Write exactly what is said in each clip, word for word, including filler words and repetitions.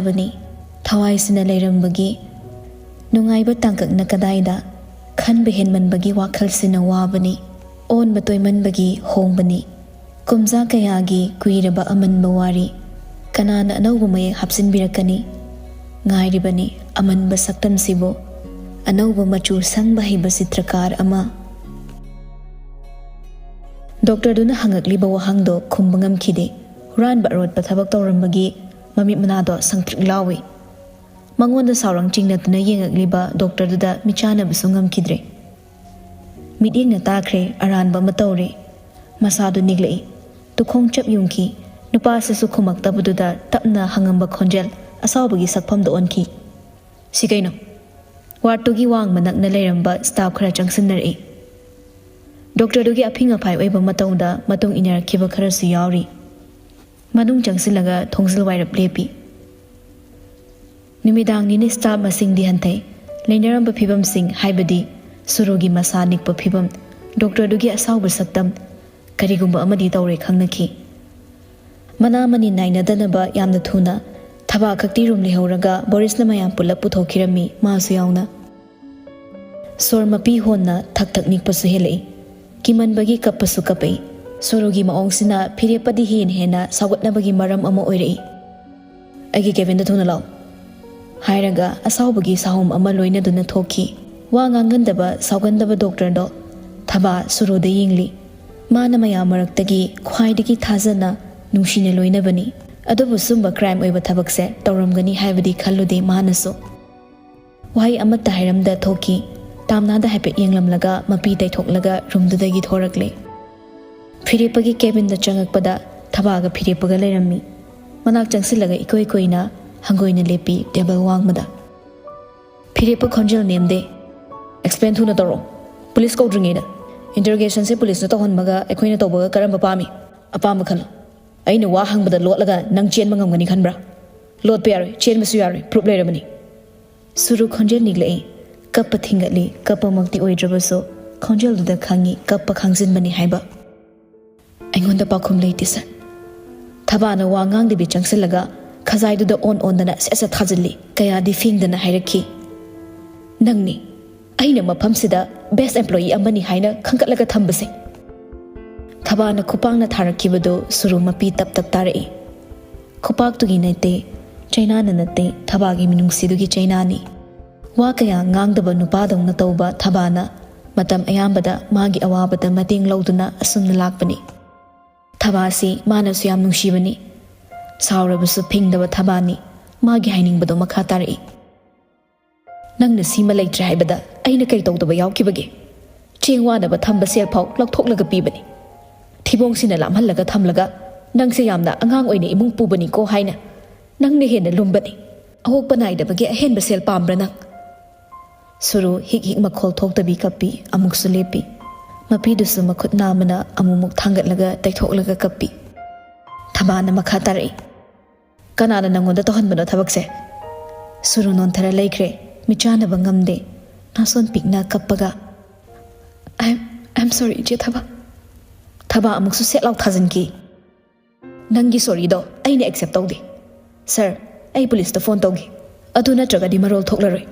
ꯕꯅꯤ꯫ ꯊꯋꯥꯏꯁꯤꯅ ꯂꯩꯔꯝꯕꯒꯤ ꯅꯨꯡꯉꯥꯏꯕ ꯇꯥꯡꯀꯛꯅ ꯀꯗꯥꯏꯗ? ꯈꯟꯕ ꯍꯦꯟꯃꯟꯕꯒꯤ ꯋꯥꯈꯜꯁꯤꯅ ꯋꯥꯕꯅꯤ꯫ ꯑꯣꯟꯕ ꯇꯣꯏꯃꯟꯕꯒꯤ ꯍꯣꯡꯕꯅꯤ꯫ ꯀꯨꯝꯖꯥ ꯀꯌꯥꯒꯤ ꯀꯨꯏꯔꯕ ꯑꯃꯟꯕ ꯋꯥꯔꯤ꯫ ꯀꯅꯥꯅ ꯑꯅꯧꯕ ꯃꯌꯦꯛ ꯍꯥꯞꯆꯤꯟꯕꯤꯔꯛꯀꯅꯤ? ꯉꯥꯏꯔꯤꯕꯅꯤ ꯑꯃꯟꯕ ꯁꯛꯇꯝꯁꯤꯕꯨ꯫ ꯑꯅꯧꯕ ꯃꯆꯨ ꯁꯪꯕ ꯍꯩꯕ ꯆꯤꯇ꯭ꯔꯀꯥꯔ ꯑꯃ꯫ ꯗꯣꯛꯇꯔꯗꯨꯅ ꯍꯪꯉꯛꯂꯤꯕ ꯋꯥꯍꯪꯗꯣ ꯈꯨꯝꯕ ꯉꯝꯈꯤꯗꯦ꯫ ꯍꯨꯔꯥꯟꯕ ꯑꯔꯣꯠꯄ ꯊꯕꯛ ꯇꯧꯔꯝꯕꯒꯤ ꯃꯃꯤꯠ ꯃꯅꯥꯗꯣ ꯁꯪꯇ꯭ꯔꯤꯛ ꯂꯥꯎꯏ꯫ ꯃꯉꯣꯟꯗ ꯁꯥꯎꯔꯪ ꯆꯤꯡꯅꯗꯨꯅ ꯌꯦꯡꯉꯛꯂꯤꯕ ꯗꯣꯛꯇꯔꯗꯨꯗ ꯃꯤꯠꯆꯥꯟꯅꯕꯁꯨ ꯉꯝꯈꯤꯗ꯭ꯔꯦ꯫ ꯃꯤꯠꯌꯦꯡꯅ ꯇꯥꯈ꯭ꯔꯦ, ꯑꯔꯥꯟꯕ ꯑꯃ ꯇꯧꯔꯦ꯫ ꯃꯁꯥꯗꯨ ꯅꯤꯛꯂꯛꯏ꯫ ꯇꯨꯈꯣꯡ ꯆꯞ ꯌꯨꯡꯈꯤ꯫ ꯅꯨꯄꯥꯁꯤꯁꯨ ꯈꯨꯝꯃꯛꯇꯕꯗꯨꯗ ꯇꯞꯅ ꯍꯪꯉꯝꯕ ꯈꯣꯟꯖꯦꯜ ꯑꯁꯥꯎꯕꯒꯤ ꯁꯛꯐꯝꯗ ꯑꯣꯟꯈꯤ꯫ "ꯁꯤ ꯀꯩꯅꯣ?" ꯋꯥꯔꯗꯇꯨꯒꯤ ꯋꯥꯡꯃ ꯅꯛꯅ ꯂꯩꯔꯝꯕ ꯁ꯭ꯇꯥꯐ ꯈꯔ ꯆꯪꯁꯤꯟꯅꯔꯛꯏ꯫ ꯗꯣꯛꯇꯔꯗꯨꯒꯤ ꯑꯐꯤꯡ ꯑꯐꯥꯏ ꯑꯣꯏꯕ ꯃꯇꯧꯗ ꯃꯇꯨꯡ ꯏꯟꯅꯔꯛꯈꯤꯕ ꯈꯔꯁꯨ ꯌꯥꯎꯔꯤ꯫ ꯃꯅꯨꯡ ꯆꯪꯁꯤꯜꯂꯒ ꯊꯣꯡꯖꯤꯜ ꯋꯥꯏꯔꯞ ꯂꯦꯞꯄꯤ꯫ ꯅꯨꯃꯤꯗꯥꯡꯅꯤꯅ ꯁ꯭ꯇꯥꯐ ꯃꯁꯤꯡꯗꯤ ꯍꯟꯊꯩ꯫ ꯂꯩꯅꯔꯝꯕ ꯐꯤꯕꯝꯁꯤꯡ, ꯍꯥꯏꯕꯗꯤ ꯁꯨꯔꯨꯒꯤ ꯃꯁꯥ ꯅꯤꯛꯄ ꯐꯤꯕꯝ, ꯗꯣꯛꯇꯔꯗꯨꯒꯤ ꯑꯁꯥꯎꯕ ꯁꯛꯇꯝ, ꯀꯔꯤꯒꯨꯝꯕ ꯑꯃꯗꯤ ꯇꯧꯔꯦ ꯈꯪꯅꯈꯤ꯫ ꯃꯅꯥ ꯃꯅꯤ ꯅꯥꯏꯅꯗꯅꯕ ꯌꯥꯝꯅ ꯊꯨꯅ ꯊꯕꯥ ꯈꯛꯇꯤ ꯔꯨꯝ ꯂꯩꯍꯧꯔꯒ ꯕꯣꯔꯤꯁꯅ ꯃꯌꯥꯝ ꯄꯨꯂꯞ ꯄꯨꯊꯣꯛꯈꯤꯔꯝꯃꯤ, ꯃꯥꯁꯨ ꯌꯥꯎꯅ꯫ ꯁꯣꯔ ꯃꯄꯤ ꯍꯣꯟꯅ ꯊꯛ ꯊꯛ ꯅꯤꯛꯄꯁꯨ ꯍꯦꯜꯂꯛꯏ꯫ ꯀꯤꯃꯟꯕꯒꯤ ꯀꯞꯄꯁꯨ ꯀꯞꯄꯛꯏ꯫ ꯁꯣꯔꯨꯒꯤ ꯃꯑꯣꯡꯁꯤꯅ ꯐꯤꯔꯦꯞꯄꯗꯤ ꯍꯦꯟꯅ ꯍꯦꯟꯅ ꯁꯥꯎꯒꯠꯅꯕꯒꯤ ꯃꯔꯝ ꯑꯃ ꯑꯣꯏꯔꯛꯏ꯫ "ꯑꯩꯒꯤ ꯀꯦꯕꯤꯟꯗ ꯊꯨꯅ ꯂꯥꯛꯎ" ꯍꯥꯏꯔꯒ ꯑꯁꯥꯎꯕꯒꯤ ꯁꯥꯍꯨꯝ ꯑꯃ ꯂꯣꯏꯅꯗꯨꯅ ꯊꯣꯛꯈꯤ꯫ ꯋꯥ ꯉꯥꯡꯒꯟꯗꯕ ꯁꯥꯎꯒꯟꯗꯕ ꯗꯣꯛꯇꯔꯗꯣ ꯊꯕꯥ ꯁꯨꯔꯨꯗ ꯌꯦꯡꯂꯤ꯫ ꯃꯥꯅ ꯃꯌꯥꯝ ꯃꯔꯛꯇꯒꯤ ꯈ꯭ꯋꯥꯏꯗꯒꯤ ꯊꯥꯖꯅ, ꯅꯨꯡꯁꯤꯅ ꯂꯣꯏꯅꯕꯅꯤ꯫ ꯑꯗꯨꯕꯨ ꯁꯨꯝꯕ ꯀ꯭ꯔꯥꯏꯝ ꯑꯣꯏꯕ ꯊꯕꯛꯁꯦ ꯇꯧꯔꯝꯒꯅꯤ ꯍꯥꯏꯕꯗꯤ ꯈꯜꯂꯨꯗꯦ ꯃꯥꯅꯁꯨ꯫ ꯋꯥꯍꯩ ꯑꯃꯠꯇ ꯍꯥꯏꯔꯝꯗ ꯊꯣꯛꯈꯤ꯫ ꯇꯥꯝꯅꯥꯗ ꯍꯥꯏꯐꯦꯠ ꯌꯦꯡꯂꯝꯂꯒ ꯃꯄꯤ ꯇꯩꯊꯣꯛꯂꯒ ꯔꯨꯝꯗꯨꯗꯒꯤ ꯊꯣꯔꯛꯂꯦ꯫ ꯐꯤꯔꯦꯞꯄꯒꯤ ꯀꯦꯕꯤꯟꯗ ꯆꯪꯉꯛꯄꯗ ꯊꯕꯥꯒ ꯐꯤꯔꯦꯞꯄꯒ ꯂꯩꯔꯝꯃꯤ꯫ ꯃꯅꯥꯛ ꯆꯪꯁꯤꯜꯂꯒ ꯏꯀꯣꯏ ꯀꯣꯏꯅ ꯍꯪꯒꯣꯏꯅ ꯂꯦꯞꯄꯤ ꯇꯦꯕꯜ ꯋꯥꯡꯃꯗ꯫ ꯐꯤꯔꯦꯞꯄ ꯈꯣꯟꯖꯦꯜ ꯅꯦꯝꯗꯦ꯫ "ꯑꯦꯛꯁꯄ꯭ꯂꯦꯟ ꯊꯨꯅ ꯇꯧꯔꯛꯑꯣ꯫ ꯄꯨꯂꯤꯁ ꯀꯧꯗ꯭ꯔꯤꯉꯩꯗ꯫ ꯏꯟꯇꯔꯣꯒꯦꯁꯟꯁꯦ ꯄꯨꯂꯤꯁꯅ ꯇꯧꯍꯟꯕꯒ ꯑꯩꯈꯣꯏꯅ ꯇꯧꯕꯒ ꯀꯔꯝꯕ ꯄꯥꯝꯃꯤ? ꯑꯄꯥꯝꯕ ꯈꯜꯂꯣ꯫ ꯑꯩꯅ ꯋꯥ ꯍꯪꯕꯗ ꯂꯣꯠꯂꯒ ꯅꯪ ꯆꯦꯟꯕ ꯉꯝꯒꯅꯤ ꯈꯟꯕ꯭ꯔꯥ? ꯂꯣꯠꯄ ꯌꯥꯔꯣꯏ, ꯆꯦꯟꯕꯁꯨ ꯌꯥꯔꯣꯏ, ꯄ꯭ꯔꯨꯞ ꯂꯩꯔꯕꯅꯤ"꯫ ꯁꯨꯔꯨ ꯈꯣꯟꯖꯦꯜ ꯅꯤꯛꯂꯛꯏ꯫ ꯀꯞꯄ ꯊꯤꯡꯒꯠꯂꯤ꯫ ꯀꯞꯄꯃꯛꯇꯤ ꯑꯣꯏꯗ꯭ꯔꯕꯁꯨ ꯈꯣꯟꯖꯦꯜꯗꯨꯗ ꯈꯪꯉꯤ ꯀꯞꯄ ꯈꯥꯡꯖꯤꯟꯕꯅꯤ ꯍꯥꯏꯕ꯫ "ꯑꯩꯉꯣꯟꯗ ꯄꯥꯎꯈꯨꯝ ꯂꯩꯇꯦ, ꯁꯥꯔ"꯫ ꯊꯕꯥꯅ ꯋꯥ ꯉꯥꯡꯗꯕꯤ ꯆꯪꯁꯤꯜꯂꯒ ꯈꯖꯥꯏꯗꯨꯗ ꯑꯣꯟ ꯑꯣꯟꯗꯅ ꯁꯦꯠ ꯁꯦꯠ ꯊꯥꯖꯤꯜꯂꯤ꯫ ꯀꯌꯥꯗꯤ ꯐꯦꯡꯗꯅ ꯍꯥꯏꯔꯛꯈꯤ, "ꯅꯪꯅꯤ ꯑꯩꯅ ꯃꯐꯝꯁꯤꯗ best employee ꯑꯃꯅꯤ ꯍꯥꯏꯅ ꯈꯟꯒꯠꯂꯒ ꯊꯝꯕꯁꯦ꯫" ꯊꯕꯥꯅ ꯈꯨꯄꯥꯛꯅ ꯊꯥꯔꯛꯈꯤꯕꯗꯨ ꯁꯨꯔꯨ ꯃꯄꯤ ꯇꯞ ꯇꯞ ꯇꯥꯔꯛꯏ꯫ ꯈꯨꯄꯥꯛꯇꯨꯒꯤ ꯅꯠꯇꯦ, ꯆꯩꯅꯥꯅ ꯅꯠꯇꯦ, ꯊꯕꯥꯒꯤ ꯃꯤꯅꯨꯡꯁꯤꯗꯨꯒꯤ ꯆꯩꯅꯥꯅꯤ꯫ ꯋꯥ ꯀꯌꯥ ꯉꯥꯡꯗꯕ ꯅꯨꯄꯥꯗꯧꯅ ꯇꯧꯕ ꯊꯕꯥꯅ ꯃꯇꯝ ꯑꯌꯥꯝꯕꯗ ꯃꯥꯒꯤ ꯑꯋꯥꯕꯗ ꯃꯇꯦꯡ ꯂꯧꯗꯨꯅ ꯑꯁꯨꯝꯅ ꯂꯥꯛꯄꯅꯤ꯫ ꯊꯕꯥꯁꯤ ꯃꯥꯅꯁꯨ ꯌꯥꯝ ꯅꯨꯡꯁꯤꯕꯅꯤ꯫ ꯁꯥꯎꯔꯕꯁꯨ ꯐꯤꯡꯗꯕ ꯊꯕꯥꯅꯤ꯫ ꯃꯥꯒꯤ ꯍꯥꯏꯅꯤꯡꯕꯗꯣ ꯃꯈꯥ ꯇꯥꯔꯛꯏ꯫ "ꯅꯪꯅ ꯁꯤꯃ ꯂꯩꯇ꯭ꯔꯦ ꯍꯥꯏꯕꯗ ꯑꯩꯅ ꯀꯩ ꯇꯧꯗꯕ ꯌꯥꯎꯈꯤꯕꯒꯦ? ꯆꯦꯡ ꯋꯥꯅꯕ ꯊꯝꯕ ꯁꯦꯜ ꯐꯥꯎ ꯂꯧꯊꯣꯛꯂꯒ ꯄꯤꯕꯅꯤ꯫ ꯊꯤꯕꯣꯡꯁꯤꯅ ꯂꯥꯝꯍꯜꯂꯒ ꯊꯝꯂꯒ ꯅꯪꯁꯦ ꯌꯥꯝꯅ ꯑꯉꯥꯡ ꯑꯣꯏꯅ ꯏꯃꯨꯡ ꯄꯨꯕꯅꯤꯀꯣ ꯍꯥꯏꯅ ꯅꯪꯅ ꯍꯦꯟꯅ ꯂꯨꯝꯕꯅꯤ꯫ ꯑꯍꯣꯛꯄ ꯅꯥꯏꯗꯕꯒꯤ ꯑꯍꯦꯟꯕ ꯁꯦꯜ ꯄꯥꯝꯕ꯭ꯔꯥ ꯅꯪ?" ꯁꯨꯔꯨ ꯍꯤꯛ ꯍꯤꯛ ꯃꯈꯣꯜ ꯊꯣꯛꯇꯕꯤ ꯀꯞꯄꯤ, ꯑꯃꯨꯛꯁꯨ ꯂꯦꯞꯄꯤ꯫ ꯃꯄꯤꯗꯨꯁꯨ ꯃꯈꯨꯠ ꯅꯥꯝꯃꯅ ꯑꯃꯨꯛꯃꯨꯛ ꯊꯥꯡꯒꯠꯂꯒ ꯇꯩꯊꯣꯛꯂꯒ ꯀꯞꯄꯤ꯫ ꯊꯕꯥꯅ ꯃꯈꯥ ꯇꯥꯔꯛꯏ꯫ "ꯀꯅꯥꯅ ꯅꯪꯉꯣꯟꯗ ꯇꯧꯍꯟꯕꯅꯣ ꯊꯕꯛꯁꯦ?" ꯁꯨꯔꯨ ꯅꯣꯟꯊꯔ ꯂꯩꯈ꯭ꯔꯦ, ꯃꯤꯠꯆꯥꯟꯅꯕ ꯉꯝꯗꯦ꯫ ꯅꯥꯁꯣꯟ ꯄꯤꯛꯅ ꯀꯞꯄꯒ, "I am, I am sorry, ꯏꯆꯦ ꯊꯕꯥ꯫" ꯊꯕꯥ ꯑꯃꯨꯛꯁꯨ ꯁꯦꯠ ꯂꯥꯎ ꯊꯥꯖꯤꯟꯈꯤ꯫ "ꯅꯪꯒꯤ ꯁꯣꯔꯤꯗꯣ ꯑꯩꯅ ꯑꯦꯛꯁꯦꯞ ꯇꯧꯗꯦ꯫ ꯁꯥꯔ, ꯑꯩ ꯄꯨꯂꯤꯁꯇ ꯐꯣꯟ ꯇꯧꯒꯦ꯫ ꯑꯗꯨ ꯅꯠꯇ꯭ꯔꯒꯗꯤ ꯃꯔꯣꯜ ꯊꯣꯛꯂꯔꯣꯏ꯫"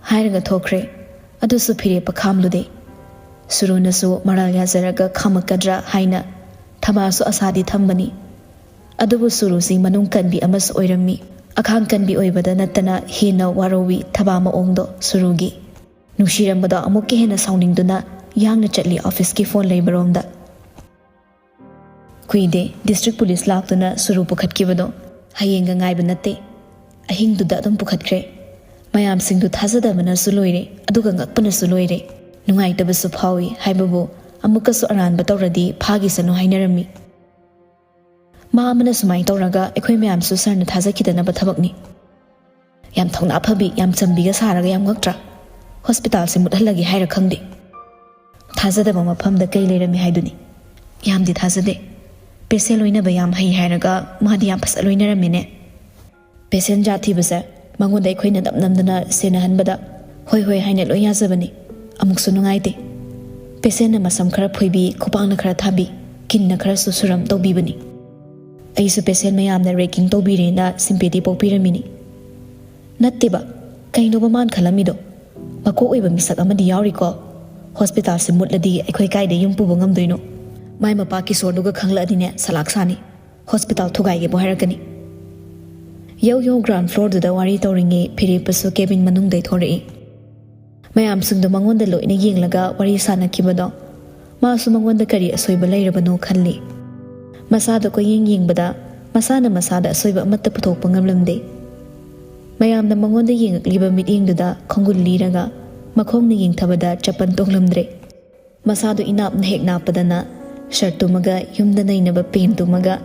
ꯍꯥꯏꯔꯒ ꯊꯣꯛꯈ꯭ꯔꯦ꯫ ꯑꯗꯨꯁꯨ ꯐꯤꯔꯦꯞꯄ ꯈꯥꯝꯂꯨꯗꯦ꯫ ꯁꯨꯔꯨꯅꯁꯨ ꯃꯔꯥꯜ ꯌꯥꯖꯔꯒ ꯈꯥꯝꯃꯛꯀꯗ꯭ꯔꯥ ꯍꯥꯏꯅ ꯊꯕꯥꯁꯨ ꯑꯁꯥꯗꯤ ꯊꯝꯕꯅꯤ꯫ ꯑꯗꯨꯕꯨ ꯁꯨꯔꯨꯁꯤ ꯃꯅꯨꯡ ꯀꯟꯕꯤ ꯑꯃꯁꯨ ꯑꯣꯏꯔꯝꯃꯤ꯫ ꯑꯈꯥꯡ ꯀꯟꯕꯤ ꯑꯣꯏꯕꯗ ꯅꯠꯇꯅ ꯍꯦꯟꯅ ꯋꯥꯔꯧꯋꯤ ꯊꯕꯥ ꯃꯑꯣꯡꯗꯣ ꯁꯨꯔꯨꯒꯤ꯫ ꯅꯨꯡꯁꯤꯔꯝꯕꯗꯣ ꯑꯃꯨꯛꯀ ꯍꯦꯟꯅ ꯁꯥꯎꯅꯤꯡꯗꯨꯅ ꯌꯥꯡꯅ ꯆꯠꯂꯤ ꯑꯣꯐꯤꯁꯀꯤ ꯐꯣꯟ ꯂꯩꯕꯔꯣꯝꯗ꯫ ꯀꯨꯏꯗꯦ ꯗꯤꯁꯇ꯭ꯔꯤꯛ ꯄꯨꯂꯤꯁ ꯂꯥꯛꯇꯨꯅ ꯁꯨꯔꯨ ꯄꯨꯈꯠꯈꯤꯕꯗꯣ꯫ ꯍꯌꯦꯡꯒ ꯉꯥꯏꯕ ꯅꯠꯇꯦ, ꯑꯍꯤꯡꯗꯨꯗ ꯑꯗꯨꯝ ꯄꯨꯈꯠꯈ꯭ꯔꯦ꯫ ꯃꯌꯥꯝꯁꯤꯡꯗꯨ ꯊꯥꯖꯗꯕꯅꯁꯨ ꯂꯣꯏꯔꯦ, ꯑꯗꯨꯒ ꯉꯛꯄꯅꯁꯨ ꯂꯣꯏꯔꯦ꯫ ꯅꯨꯡꯉꯥꯏꯇꯕꯁꯨ ꯐꯥꯎꯏ ꯍꯥꯏꯕꯕꯨ, ꯑꯃꯨꯛꯀꯁꯨ ꯑꯔꯥꯟꯕ ꯇꯧꯔꯗꯤ ꯐꯥꯈꯤꯁꯅꯨ ꯍꯥꯏꯅꯔꯝꯃꯤ꯫ ꯃꯥ ꯑꯃꯅ ꯁꯨꯃꯥꯏꯅ ꯇꯧꯔꯒ ꯑꯩꯈꯣꯏ ꯃꯌꯥꯝꯁꯨ ꯁꯥꯔꯅ ꯊꯥꯖꯈꯤꯗꯅꯕ ꯊꯕꯛꯅꯤ꯫ ꯌꯥꯝ ꯊꯧꯅꯥ ꯐꯕꯤ, ꯌꯥꯝ ꯆꯝꯕꯤꯒ ꯁꯥꯔꯒ ꯌꯥꯝ ꯉꯛꯇ꯭ꯔꯥ? ꯍꯣꯁꯄꯤꯇꯥꯜꯁꯦ ꯃꯨꯠꯍꯜꯂꯒꯦ ꯍꯥꯏꯔ ꯈꯪꯗꯦ꯫ ꯊꯥꯖꯗꯕ ꯃꯐꯝꯗ ꯀꯩ ꯂꯩꯔꯝꯃꯤ ꯍꯥꯏꯗꯨꯅꯤ? ꯌꯥꯝꯗꯤ ꯊꯥꯖꯗꯦ꯫ ꯄꯦꯁꯦꯟ ꯂꯣꯏꯅꯕ ꯌꯥꯝ ꯍꯩ ꯍꯥꯏꯔꯒ ꯃꯥꯗꯤ ꯌꯥꯝ ꯐꯖ ꯂꯣꯏꯅꯔꯝꯃꯤꯅꯦ꯫ ꯄꯦꯁꯦꯟ ꯖꯥꯠ ꯊꯤꯕꯁꯦ ꯃꯉꯣꯟꯗ ꯑꯩꯈꯣꯏꯅ ꯅꯝ ꯅꯝꯗꯅ ꯁꯦꯟꯅꯍꯟꯕꯗ ꯍꯣꯏ ꯍꯣꯏ ꯍꯥꯏꯅ ꯂꯣꯏ ꯌꯥꯖꯕꯅꯤ꯫ ꯑꯃꯨꯛꯁꯨ ꯅꯨꯡꯉꯥꯏꯇꯦ꯫ ꯄꯦꯁꯦꯟꯅ ꯃꯁꯝ ꯈꯔ ꯐꯣꯏꯕꯤ, ꯈꯨꯄꯥꯛꯅ ꯈꯔ ꯊꯥꯕꯤ, ꯀꯤꯟꯅ ꯈꯔꯁꯨ ꯁꯨꯔꯝ ꯇꯧꯕꯤꯕꯅꯤ꯫ ꯑꯩꯁꯨ ꯄꯦꯁꯦꯟ ꯃꯌꯥꯝꯅ ꯔꯦꯒꯤꯡ ꯇꯧꯕꯤꯔꯦꯅ ꯁꯤꯝꯄꯦꯇꯤ ꯄꯣꯛꯄꯤꯔꯝꯃꯤꯅꯤ꯫ ꯅꯠꯇꯦꯕ, ꯀꯩꯅꯣꯕ ꯃꯥꯅ ꯈꯜꯂꯝꯃꯤꯗꯣ? ꯃꯀꯣꯛ ꯑꯣꯏꯕ ꯃꯤꯁꯛ ꯑꯃꯗꯤ ꯌꯥꯎꯔꯤꯀꯣ꯫ ꯍꯣꯁꯄꯤꯇꯥꯜꯁꯦ ꯃꯨꯠꯂꯗꯤ ꯑꯩꯈꯣꯏ ꯀꯥꯏꯗ ꯌꯨꯝ ꯄꯨꯕ ꯉꯝꯗꯣꯏꯅꯣ? ꯃꯥꯏ ꯃꯄꯥ ꯀꯤꯁꯣꯔꯗꯨꯒ ꯈꯪꯂꯛꯑꯗꯤꯅꯦ, ꯁꯂꯥꯛ ꯁꯥꯅꯤ꯫ ꯍꯣꯁꯄꯤꯇꯥꯜ ꯊꯨꯒꯥꯏꯒꯦꯕꯨ ꯍꯥꯏꯔꯛꯀꯅꯤ꯫ ꯌꯧ ꯌꯧ ꯒ꯭ꯔꯥꯎꯟ ꯐ꯭ꯂꯣꯔꯗꯨꯗ ꯋꯥꯔꯤ ꯇꯧꯔꯤꯉꯩ ꯐꯤꯔꯦꯞꯄꯁꯨ ꯀꯦꯕꯤꯟ ꯃꯅꯨꯡꯗꯩ ꯊꯣꯔꯛꯏ꯫ ꯃꯌꯥꯝꯁꯤꯡꯗꯣ ꯃꯉꯣꯟꯗ ꯂꯣꯏꯅ ꯌꯦꯡꯂꯒ ꯋꯥꯔꯤ ꯁꯥꯟꯅꯈꯤꯕꯗꯣ, ꯃꯥꯁꯨ ꯃꯉꯣꯟꯗ ꯀꯔꯤ ꯑꯁꯣꯏꯕ ꯂꯩꯔꯕꯅꯣ ꯈꯜꯂꯤ꯫ ꯃꯁꯥꯗꯣ ꯀꯣꯏꯌꯦꯡ ꯌꯦꯡꯕꯗ, ꯃꯁꯥꯅ ꯃꯁꯥꯗ ꯑꯁꯣꯏꯕ ꯑꯃꯠꯇ ꯄꯨꯊꯣꯛꯄ ꯉꯝꯂꯝꯗꯦ꯫ ꯃꯌꯥꯝꯅ ꯃꯉꯣꯟꯗ ꯌꯦꯡꯉꯛꯂꯤꯕ ꯃꯤꯠꯌꯦꯡꯗꯨꯗ ꯈꯣꯡꯒꯨꯜ ꯂꯤꯔꯒ ꯃꯈꯣꯡꯅ ꯌꯦꯡꯊꯕꯗ ꯆꯄꯟ ꯇꯣꯡꯂꯝꯗ꯭ꯔꯦ꯫ ꯃꯁꯥꯗꯨ ꯏꯅꯥꯞꯅ ꯍꯦꯛ ꯅꯥꯞꯄꯗꯅ ꯁꯔꯠꯇꯨꯃꯒ ꯌꯨꯝꯗ ꯅꯩꯅꯕ ꯄꯦꯟꯇꯨꯃꯒ,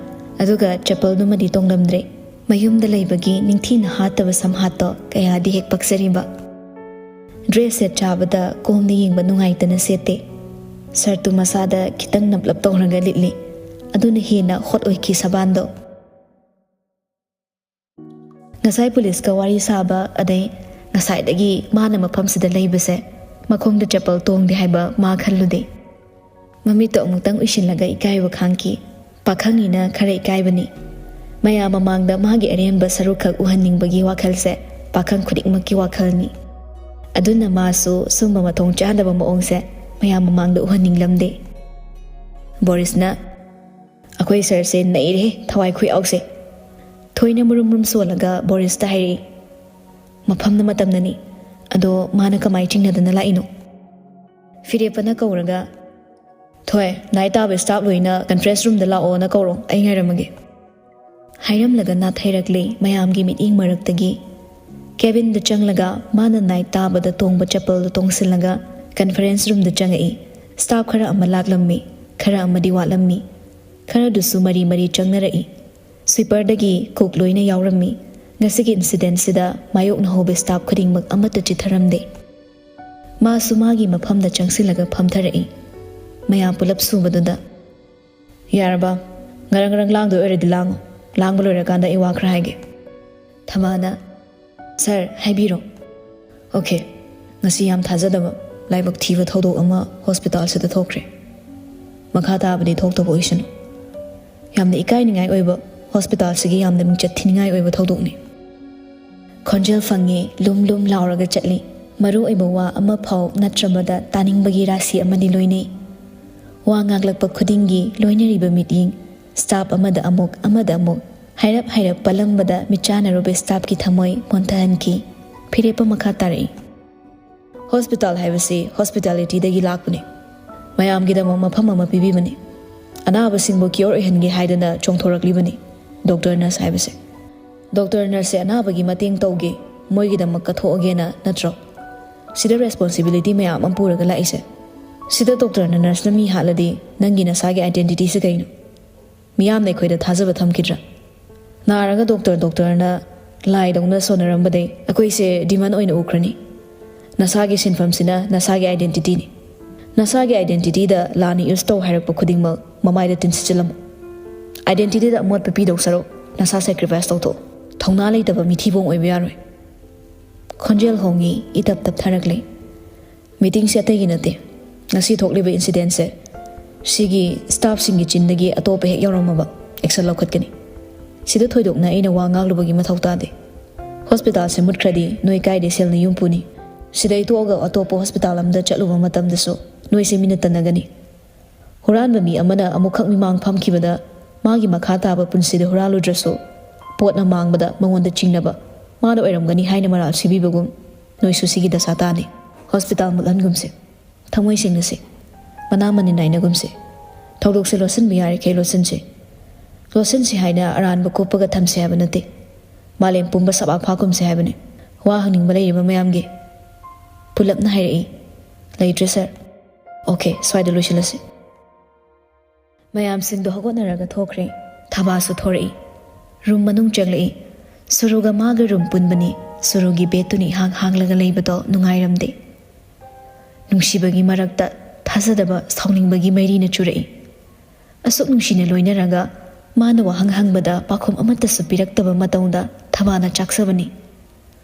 ꯑꯗꯨꯒ ꯆꯄꯜꯗꯨꯃꯗꯤ ꯇꯣꯡꯂꯝꯗ꯭ꯔꯦ꯫ ꯃꯌꯨꯝꯗ ꯂꯩꯕꯒꯤ ꯅꯤꯡꯊꯤꯅ ꯍꯥꯠꯇꯕ ꯁꯝꯍꯥꯠꯇꯣ ꯀꯌꯥꯗꯤ ꯍꯦꯛ ꯄꯛꯆꯔꯤꯕ꯫ ꯗ꯭ꯔꯦꯁ ꯁꯦꯠ ꯆꯥꯕꯗ ꯀꯣꯝꯅ ꯌꯦꯡꯕ ꯅꯨꯡꯉꯥꯏꯇꯅ ꯁꯦꯠꯇꯦ꯫ ꯁꯔꯠꯇꯨ ꯃꯁꯥꯗ ꯈꯤꯇꯪ ꯅꯞꯂꯞ ꯇꯧꯔꯒ ꯂꯤꯠꯂꯤ꯫ ꯑꯗꯨꯅ ꯍꯦꯟꯅ ꯍꯣꯠ ꯑꯣꯏꯈꯤ ꯁꯕꯥꯟꯗꯣ꯫ ꯉꯁꯥꯏ ꯄꯨꯂꯤꯁꯀ ꯋꯥꯔꯤ ꯁꯥꯕ, ꯑꯗꯩ ꯉꯁꯥꯏꯗꯒꯤ ꯃꯥꯅ ꯃꯐꯝꯁꯤꯗ ꯂꯩꯕꯁꯦ, ꯃꯈꯣꯡꯗ ꯆꯄꯜ ꯇꯣꯡꯗꯦ ꯍꯥꯏꯕ ꯃꯥ ꯈꯜꯂꯨꯗꯦ꯫ ꯃꯃꯤꯠꯇꯣ ꯑꯃꯨꯛꯇꯪ ꯎꯏꯁꯤꯜꯂꯒ ꯏꯀꯥꯏꯕ ꯈꯥꯡꯈꯤ꯫ ꯄꯥꯈꯪꯅꯤꯅ ꯈꯔ ꯏꯀꯥꯏꯕꯅꯤ꯫ ꯃꯌꯥꯝ ꯃꯃꯥꯡꯗ ꯃꯥꯒꯤ ꯑꯔꯦꯝꯕ ꯁꯔꯨꯛꯈꯛ ꯎꯍꯟꯅꯤꯡꯕꯒꯤ ꯋꯥꯈꯜꯁꯦ ꯄꯥꯈꯪ ꯈꯨꯗꯤꯡꯃꯛꯀꯤ ꯋꯥꯈꯜꯅꯤ꯫ ꯑꯗꯨꯅ ꯃꯥꯁꯨ ꯁꯨꯝꯕ ꯃꯊꯣꯡ ꯆꯥꯗꯕ ꯃꯑꯣꯡꯁꯦ ꯃꯌꯥꯝ ꯃꯃꯥꯡꯗ ꯎꯍꯟꯅꯤꯡꯂꯝꯗꯦ꯫ ꯕꯣꯔꯤꯁꯅ, "ꯑꯩꯈꯣꯏ ꯁꯔꯁꯦ ꯅꯩꯔꯦꯍꯦ, ꯊꯋꯥꯏ ꯈꯨꯌꯥꯎꯁꯦ!" ꯊꯣꯏꯅ ꯃꯨꯔꯨꯝ ꯃꯨꯔꯨꯝ ꯁꯣꯜꯂꯒ ꯕꯣꯔꯤꯁꯇ ꯍꯥꯏꯔꯛꯏ꯫ "ꯃꯐꯝꯅ ꯃꯇꯝꯅꯅꯤ꯫ ꯑꯗꯣ ꯃꯥꯅ ꯀꯃꯥꯏ ꯆꯤꯡꯅꯗꯅ ꯂꯥꯛꯏꯅꯣ?" ꯐꯤꯔꯦꯞꯄꯅ ꯀꯧꯔꯒ, "ꯊꯣꯏ, ꯅꯥꯏꯠ ꯇꯥꯕ ꯁ꯭ꯇꯥꯐ ꯂꯣꯏꯅ ꯀꯟꯐ꯭ꯔꯦꯟꯁ ꯔꯨꯝꯗ ꯂꯥꯛꯑꯣꯅ ꯀꯧꯔꯣ, ꯑꯩ ꯉꯥꯏꯔꯝꯃꯒꯦ," ꯍꯥꯏꯔꯝꯂꯒ ꯅꯥꯊꯩꯔꯛꯂꯦ ꯃꯌꯥꯝꯒꯤ ꯃꯤꯠꯌꯦꯡ ꯃꯔꯛꯇꯒꯤ꯫ ꯀꯦꯕꯤꯟꯗ ꯆꯪꯂꯒ ꯃꯥꯅ ꯅꯥꯏꯠ ꯇꯥꯕꯗ ꯇꯣꯡꯕ ꯆꯄꯜꯗꯨ ꯇꯣꯡꯁꯤꯜꯂꯒ ꯀꯟꯐ꯭ꯔꯦꯟꯁ ꯔꯨꯝꯗ ꯆꯪꯉꯛꯏ꯫ ꯁ꯭ꯇꯥꯐ ꯈꯔ ꯑꯃ ꯂꯥꯛꯂꯝꯃꯤ, ꯈꯔ ꯑꯃꯗꯤ ꯋꯥꯠꯂꯝꯃꯤ꯫ ꯈꯔꯗꯨꯁꯨ ꯃꯔꯤ ꯃꯔꯤ ꯆꯪꯅꯔꯛꯏ꯫ ꯁ꯭ꯋꯤꯄꯔꯗꯒꯤ ꯀꯨꯛ ꯂꯣꯏꯅ ꯌꯥꯎꯔꯝꯃꯤ꯫ ꯉꯁꯤꯒꯤ ꯏꯟꯁꯤꯗꯦꯟꯁꯤꯗ ꯃꯥꯌꯣꯛꯅꯍꯧꯕ ꯁ꯭ꯇꯥꯐ ꯈꯨꯗꯤꯡꯃꯛ ꯑꯃꯠꯇ ꯆꯤꯠꯊꯔꯝꯗꯦ꯫ ꯃꯥꯁꯨ ꯃꯥꯒꯤ ꯃꯐꯝꯗ ꯆꯪꯁꯤꯜꯂꯒ ꯐꯝꯊꯔꯛꯏ꯫ ꯃꯌꯥꯝ ꯄꯨꯂꯞ ꯁꯨꯕꯗꯨꯗ, "ꯌꯥꯔꯕ? ꯉꯔꯪ ꯉꯔꯪ ꯂꯥꯡꯗꯣꯏ ꯑꯣꯏꯔꯗꯤ ꯂꯥꯡꯉꯣ꯫ ꯂꯥꯡꯕ ꯂꯣꯏꯔꯀꯥꯟꯗ ꯑꯩ ꯋꯥ ꯈꯔ ꯍꯥꯏꯒꯦ꯫" ꯊꯃꯥꯅ, "ꯁꯥꯔ, ꯍꯥꯏꯕꯤꯔꯣ꯫" "ꯑꯣꯀꯦ, ꯉꯁꯤ ꯌꯥꯝ ꯊꯥꯖꯗꯕ ꯂꯥꯏꯕꯛ ꯊꯤꯕ ꯊꯧꯗꯣꯛ ꯑꯃ ꯍꯣꯁꯄꯤꯇꯥꯜꯁꯤꯗ ꯊꯣꯛꯈ꯭ꯔꯦ꯫ ꯃꯈꯥ ꯇꯥꯕꯗꯤ ꯊꯣꯛꯇꯕ ꯑꯣꯏꯁꯅꯨ꯫" ꯌꯥꯝꯅ ꯏꯀꯥꯏꯅꯤꯡꯉꯥꯏ ꯑꯣꯏꯕ, ꯍꯣꯁꯄꯤꯇꯥꯜꯁꯤꯒꯤ ꯌꯥꯝꯅ ꯃꯤꯡꯆꯠ ꯊꯤꯅꯤꯡꯉꯥꯏ ꯑꯣꯏꯕ ꯊꯧꯗꯣꯛꯅꯤ꯫ ꯈꯣꯟꯖꯦꯜ ꯐꯪꯉꯤ, ꯂꯨꯝ ꯂꯨꯝ ꯂꯥꯎꯔꯒ ꯆꯠꯂꯤ꯫ ꯃꯔꯨ ꯑꯣꯏꯕ ꯋꯥ ꯑꯃꯐꯥꯎ ꯅꯠꯇ꯭ꯔꯕꯗ ꯇꯥꯅꯤꯡꯕꯒꯤ ꯔꯥꯁꯤ ꯑꯃꯗꯤ ꯂꯣꯏꯅꯩ꯫ ꯋꯥ ꯉꯥꯡꯂꯛꯄ ꯈꯨꯗꯤꯡꯒꯤ ꯂꯣꯏꯅꯔꯤꯕ ꯃꯤꯠꯌꯦꯡ, ꯁ꯭ꯇꯥꯐ ꯑꯃꯗ ꯑꯃꯨꯛ, ꯑꯃꯗ ꯑꯃꯨꯛ, ꯍꯥꯏꯔꯞ ꯍꯥꯏꯔꯞ ꯄꯜꯂꯝꯕꯗ ꯃꯤꯠꯆꯥꯟꯅꯔꯨꯕ ꯁ꯭ꯇꯥꯐꯀꯤ ꯊꯃꯣꯏ ꯃꯣꯟꯊꯍꯟꯈꯤ꯫ ꯐꯤꯔꯦꯞ ꯑꯃ ꯃꯈꯥ ꯇꯥꯔꯛꯏ꯫ ꯍꯣꯁꯄꯤꯇꯥꯜ ꯍꯥꯏꯕꯁꯤ ꯍꯣꯁꯄꯤꯇꯥꯂꯤꯇꯤꯗꯒꯤ ꯂꯥꯛꯄꯅꯤ꯫ ꯃꯌꯥꯝꯒꯤꯗꯃꯛ ꯃꯐꯝ ꯑꯃ ꯄꯤꯕꯤꯕꯅꯤ꯫ ꯑꯅꯥꯕꯁꯤꯡꯕꯨ ꯀ꯭ꯌꯣꯔ ꯑꯣꯏꯍꯟꯒꯦ ꯍꯥꯏꯗꯅ ꯆꯣꯡꯊꯣꯔꯛꯂꯤꯕꯅꯤ ꯗꯣꯛꯇꯔ ꯅꯔꯁ ꯍꯥꯏꯕꯁꯦ꯫ ꯗꯣꯛꯇꯔ ꯅꯔꯁꯁꯦ ꯑꯅꯥꯕꯒꯤ ꯃꯇꯦꯡ ꯇꯧꯒꯦ, ꯃꯣꯏꯒꯤꯗꯃꯛ ꯀꯠꯊꯣꯛꯑꯒꯦꯅ ꯅꯠꯇ꯭ꯔꯣ? ꯁꯤꯗ ꯔꯦꯁꯄꯣꯟꯁꯤꯕꯤꯂꯤꯇꯤ ꯃꯌꯥꯝ ꯑꯃ ꯄꯨꯔꯒ ꯂꯥꯛꯏꯁꯦ꯫ ꯁꯤꯗ ꯗꯣꯛꯇꯔꯅ ꯅꯔꯁꯅ ꯃꯤ ꯍꯥꯠꯂꯗꯤ ꯅꯪꯒꯤ ꯅꯁꯥꯒꯤ ꯑꯥꯏꯗꯦꯟꯇꯤꯇꯤꯁꯦ ꯀꯩꯅꯣ? ꯃꯤꯌꯥꯝꯅ ꯑꯩꯈꯣꯏꯗ ꯊꯥꯖꯕ ꯊꯝꯈꯤꯗ꯭ꯔꯥ? ꯅꯥꯔꯒ ꯗꯣꯛꯇꯔ ꯗꯣꯛꯇꯔꯅ ꯂꯥꯏꯗꯧꯅ ꯁꯣꯟꯅꯔꯝꯕꯗꯩ ꯑꯩꯈꯣꯏꯁꯦ ꯗꯤꯃꯟ ꯑꯣꯏꯅ ꯎꯈ꯭ꯔꯅꯤ꯫ ꯅꯁꯥꯒꯤ ꯁꯤꯟꯐꯝꯁꯤꯅ ꯅꯁꯥꯒꯤ ꯑꯥꯏꯗꯦꯟꯇꯤꯇꯤꯅꯤ꯫ ꯅꯁꯥꯒꯤ ꯑꯥꯏꯗꯦꯟꯇꯤꯇꯤꯗ ꯂꯥꯟꯅ ꯌꯨꯁ ꯇꯧ ꯍꯥꯏꯔꯛꯄ ꯈꯨꯗꯤꯡꯃꯛ ꯃꯃꯥꯏꯗ ꯇꯤꯟꯁꯤꯠꯆꯤꯜꯂꯝꯃꯨ꯫ ꯑꯥꯏꯗꯦꯟꯇꯤꯇꯤꯗ ꯑꯃꯣꯠꯄ ꯄꯤꯗꯧ ꯁꯔꯨꯛ ꯅꯁꯥ ꯁꯦꯀ꯭ꯔꯤꯐꯥꯏꯁ ꯇꯧꯊꯣꯛꯎ꯫ ꯊꯧꯅꯥ ꯂꯩꯇꯕ ꯃꯤꯊꯤꯕꯣꯡ ꯑꯣꯏꯕ ꯌꯥꯔꯣꯏ꯫ ꯈꯣꯟꯖꯦꯜ ꯍꯣꯡꯉꯤ, ꯏꯇꯞ ꯇꯞꯊꯔꯛꯂꯤ꯫ ꯃꯤꯇꯤꯡꯁꯦ ꯑꯇꯩꯒꯤ ꯅꯠꯇꯦ꯫ ꯉꯁꯤ ꯊꯣꯛꯂꯤꯕ ꯏꯟꯁꯤꯗꯦꯟꯁꯦ ꯁꯤꯒꯤ ꯁ꯭ꯇꯥꯐꯁꯤꯡꯒꯤ ꯆꯤꯟꯗꯒꯤ ꯑꯇꯣꯞꯄ ꯍꯦꯛ ꯌꯥꯎꯔꯝꯃꯕ ꯑꯦꯛꯁꯟ ꯂꯧꯈꯠꯀꯅꯤ꯫ ꯁꯤꯗ ꯊꯣꯏꯗꯣꯛꯅ ꯑꯩꯅ ꯋꯥ ꯉꯥꯡꯂꯨꯕꯒꯤ ꯃꯊꯧ ꯇꯥꯗꯦ꯫ ꯍꯣꯁꯄꯤꯇꯥꯜꯁꯦ ꯃꯨꯠꯈ꯭ꯔꯗꯤ ꯅꯣꯏ ꯀꯥꯏꯗꯩ ꯁꯦꯜꯅ ꯌꯨꯝ ꯄꯨꯅꯤ? ꯁꯤꯗꯩ ꯇꯣꯛꯑꯒ ꯑꯇꯣꯞꯄ ꯍꯣꯁꯄꯤꯇꯥꯜ ꯑꯃꯗ ꯆꯠꯂꯨꯕ ꯃꯇꯝꯗꯁꯨ ꯅꯣꯏꯁꯦ ꯃꯤꯅ ꯇꯟꯅꯒꯅꯤ꯫ ꯍꯨꯔꯥꯟꯕ ꯃꯤ ꯑꯃꯅ ꯑꯃꯨꯛꯈꯛ ꯃꯤꯃꯥꯡ ꯐꯝꯈꯤꯕꯗ ꯃꯥꯒꯤ ꯃꯈꯥ ꯇꯥꯕ ꯄꯨꯟꯁꯤꯗ ꯍꯨꯔꯥꯜꯂꯨꯗ꯭ꯔꯁꯨ ꯄꯣꯠꯅ ꯃꯥꯡꯕꯗ ꯃꯉꯣꯟꯗ ꯆꯤꯡꯅꯕ ꯃꯥꯅ ꯑꯣꯏꯔꯝꯒꯅꯤ ꯍꯥꯏꯅ ꯃꯔꯥꯜ ꯁꯤꯕꯤꯕꯒꯨꯝ ꯅꯣꯏꯁꯨ ꯁꯤꯒꯤ ꯗꯁꯥ ꯇꯥꯅꯤ꯫ ꯍꯣꯁꯄꯤꯇꯥꯜ ꯃꯨꯠꯍꯟꯒꯨꯝꯁꯦ꯫ ꯊꯃꯣꯏ ꯁꯦꯡꯅꯁꯦ꯫ ꯃꯅꯥ ꯃꯅꯤꯟ ꯅꯥꯏꯅꯒꯨꯝꯁꯦ꯫ ꯊꯧꯗꯣꯛꯁꯦ ꯂꯣꯠꯁꯤꯟꯕ ꯌꯥꯔꯤꯈꯩ ꯂꯣꯠꯁꯤꯟꯁꯦ꯫ ꯂꯣꯠꯁꯤꯟꯁꯦ ꯍꯥꯏꯅ ꯑꯔꯥꯟꯕ ꯀꯨꯞꯄꯒ ꯊꯝꯁꯦ ꯍꯥꯏꯕ ꯅꯠꯇꯦ꯫ ꯃꯥꯂꯦꯝ ꯄꯨꯝꯕ ꯁꯕꯥꯛ ꯐꯥꯛꯀꯨꯝꯁꯦ ꯍꯥꯏꯕꯅꯤ꯫ ꯋꯥ ꯍꯪꯅꯤꯡꯕ ꯂꯩꯔꯤꯕ ꯃꯌꯥꯝꯒꯤ? ꯄꯨꯂꯞꯅ ꯍꯥꯏꯔꯛꯏ꯫ ꯂꯩꯇ꯭ꯔꯦ ꯁꯥꯔ꯫ ꯑꯣꯀꯦ, ꯁ꯭ꯋꯥꯏꯗ ꯂꯣꯏꯁꯤꯜꯂꯁꯤ꯫ ꯃꯌꯥꯝꯁꯤꯡꯗꯣ ꯍꯧꯒꯠꯅꯔꯒ ꯊꯣꯛꯈ꯭ꯔꯦ꯫ ꯊꯕꯥꯁꯨ ꯊꯣꯔꯛꯏ꯫ ꯔꯨꯝ ꯃꯅꯨꯡ ꯆꯪꯂꯛꯏ꯫ ꯁꯨꯔꯨꯒ ꯃꯥꯒ ꯔꯨꯝ ꯄꯨꯟꯕꯅꯤ꯫ ꯁꯨꯔꯨꯒꯤ ꯕꯦꯗꯇꯨꯅ ꯏꯍꯥꯡ ꯍꯥꯡꯂꯒ ꯂꯩꯕꯗꯣ ꯅꯨꯡꯉꯥꯏꯔꯝꯗꯦ꯫ ꯅꯨꯡꯁꯤꯕꯒꯤ ꯃꯔꯛꯇ ꯊꯥꯖꯗꯕ, ꯁꯥꯎꯅꯤꯡꯕꯒꯤ ꯃꯩꯔꯤꯅ ꯆꯨꯔꯛꯏ꯫ ꯑꯁꯨꯛ ꯅꯨꯡꯁꯤꯅ ꯂꯣꯏꯅꯔꯒ ꯃꯥꯅ ꯋꯥꯍꯪ ꯍꯪꯕꯗ ꯄꯥꯎꯈꯨꯝ ꯑꯃꯠꯇꯁꯨ ꯄꯤꯔꯛꯇꯕ ꯃꯇꯧꯗ ꯊꯕꯥꯅ ꯆꯥꯛꯆꯕꯅꯤ꯫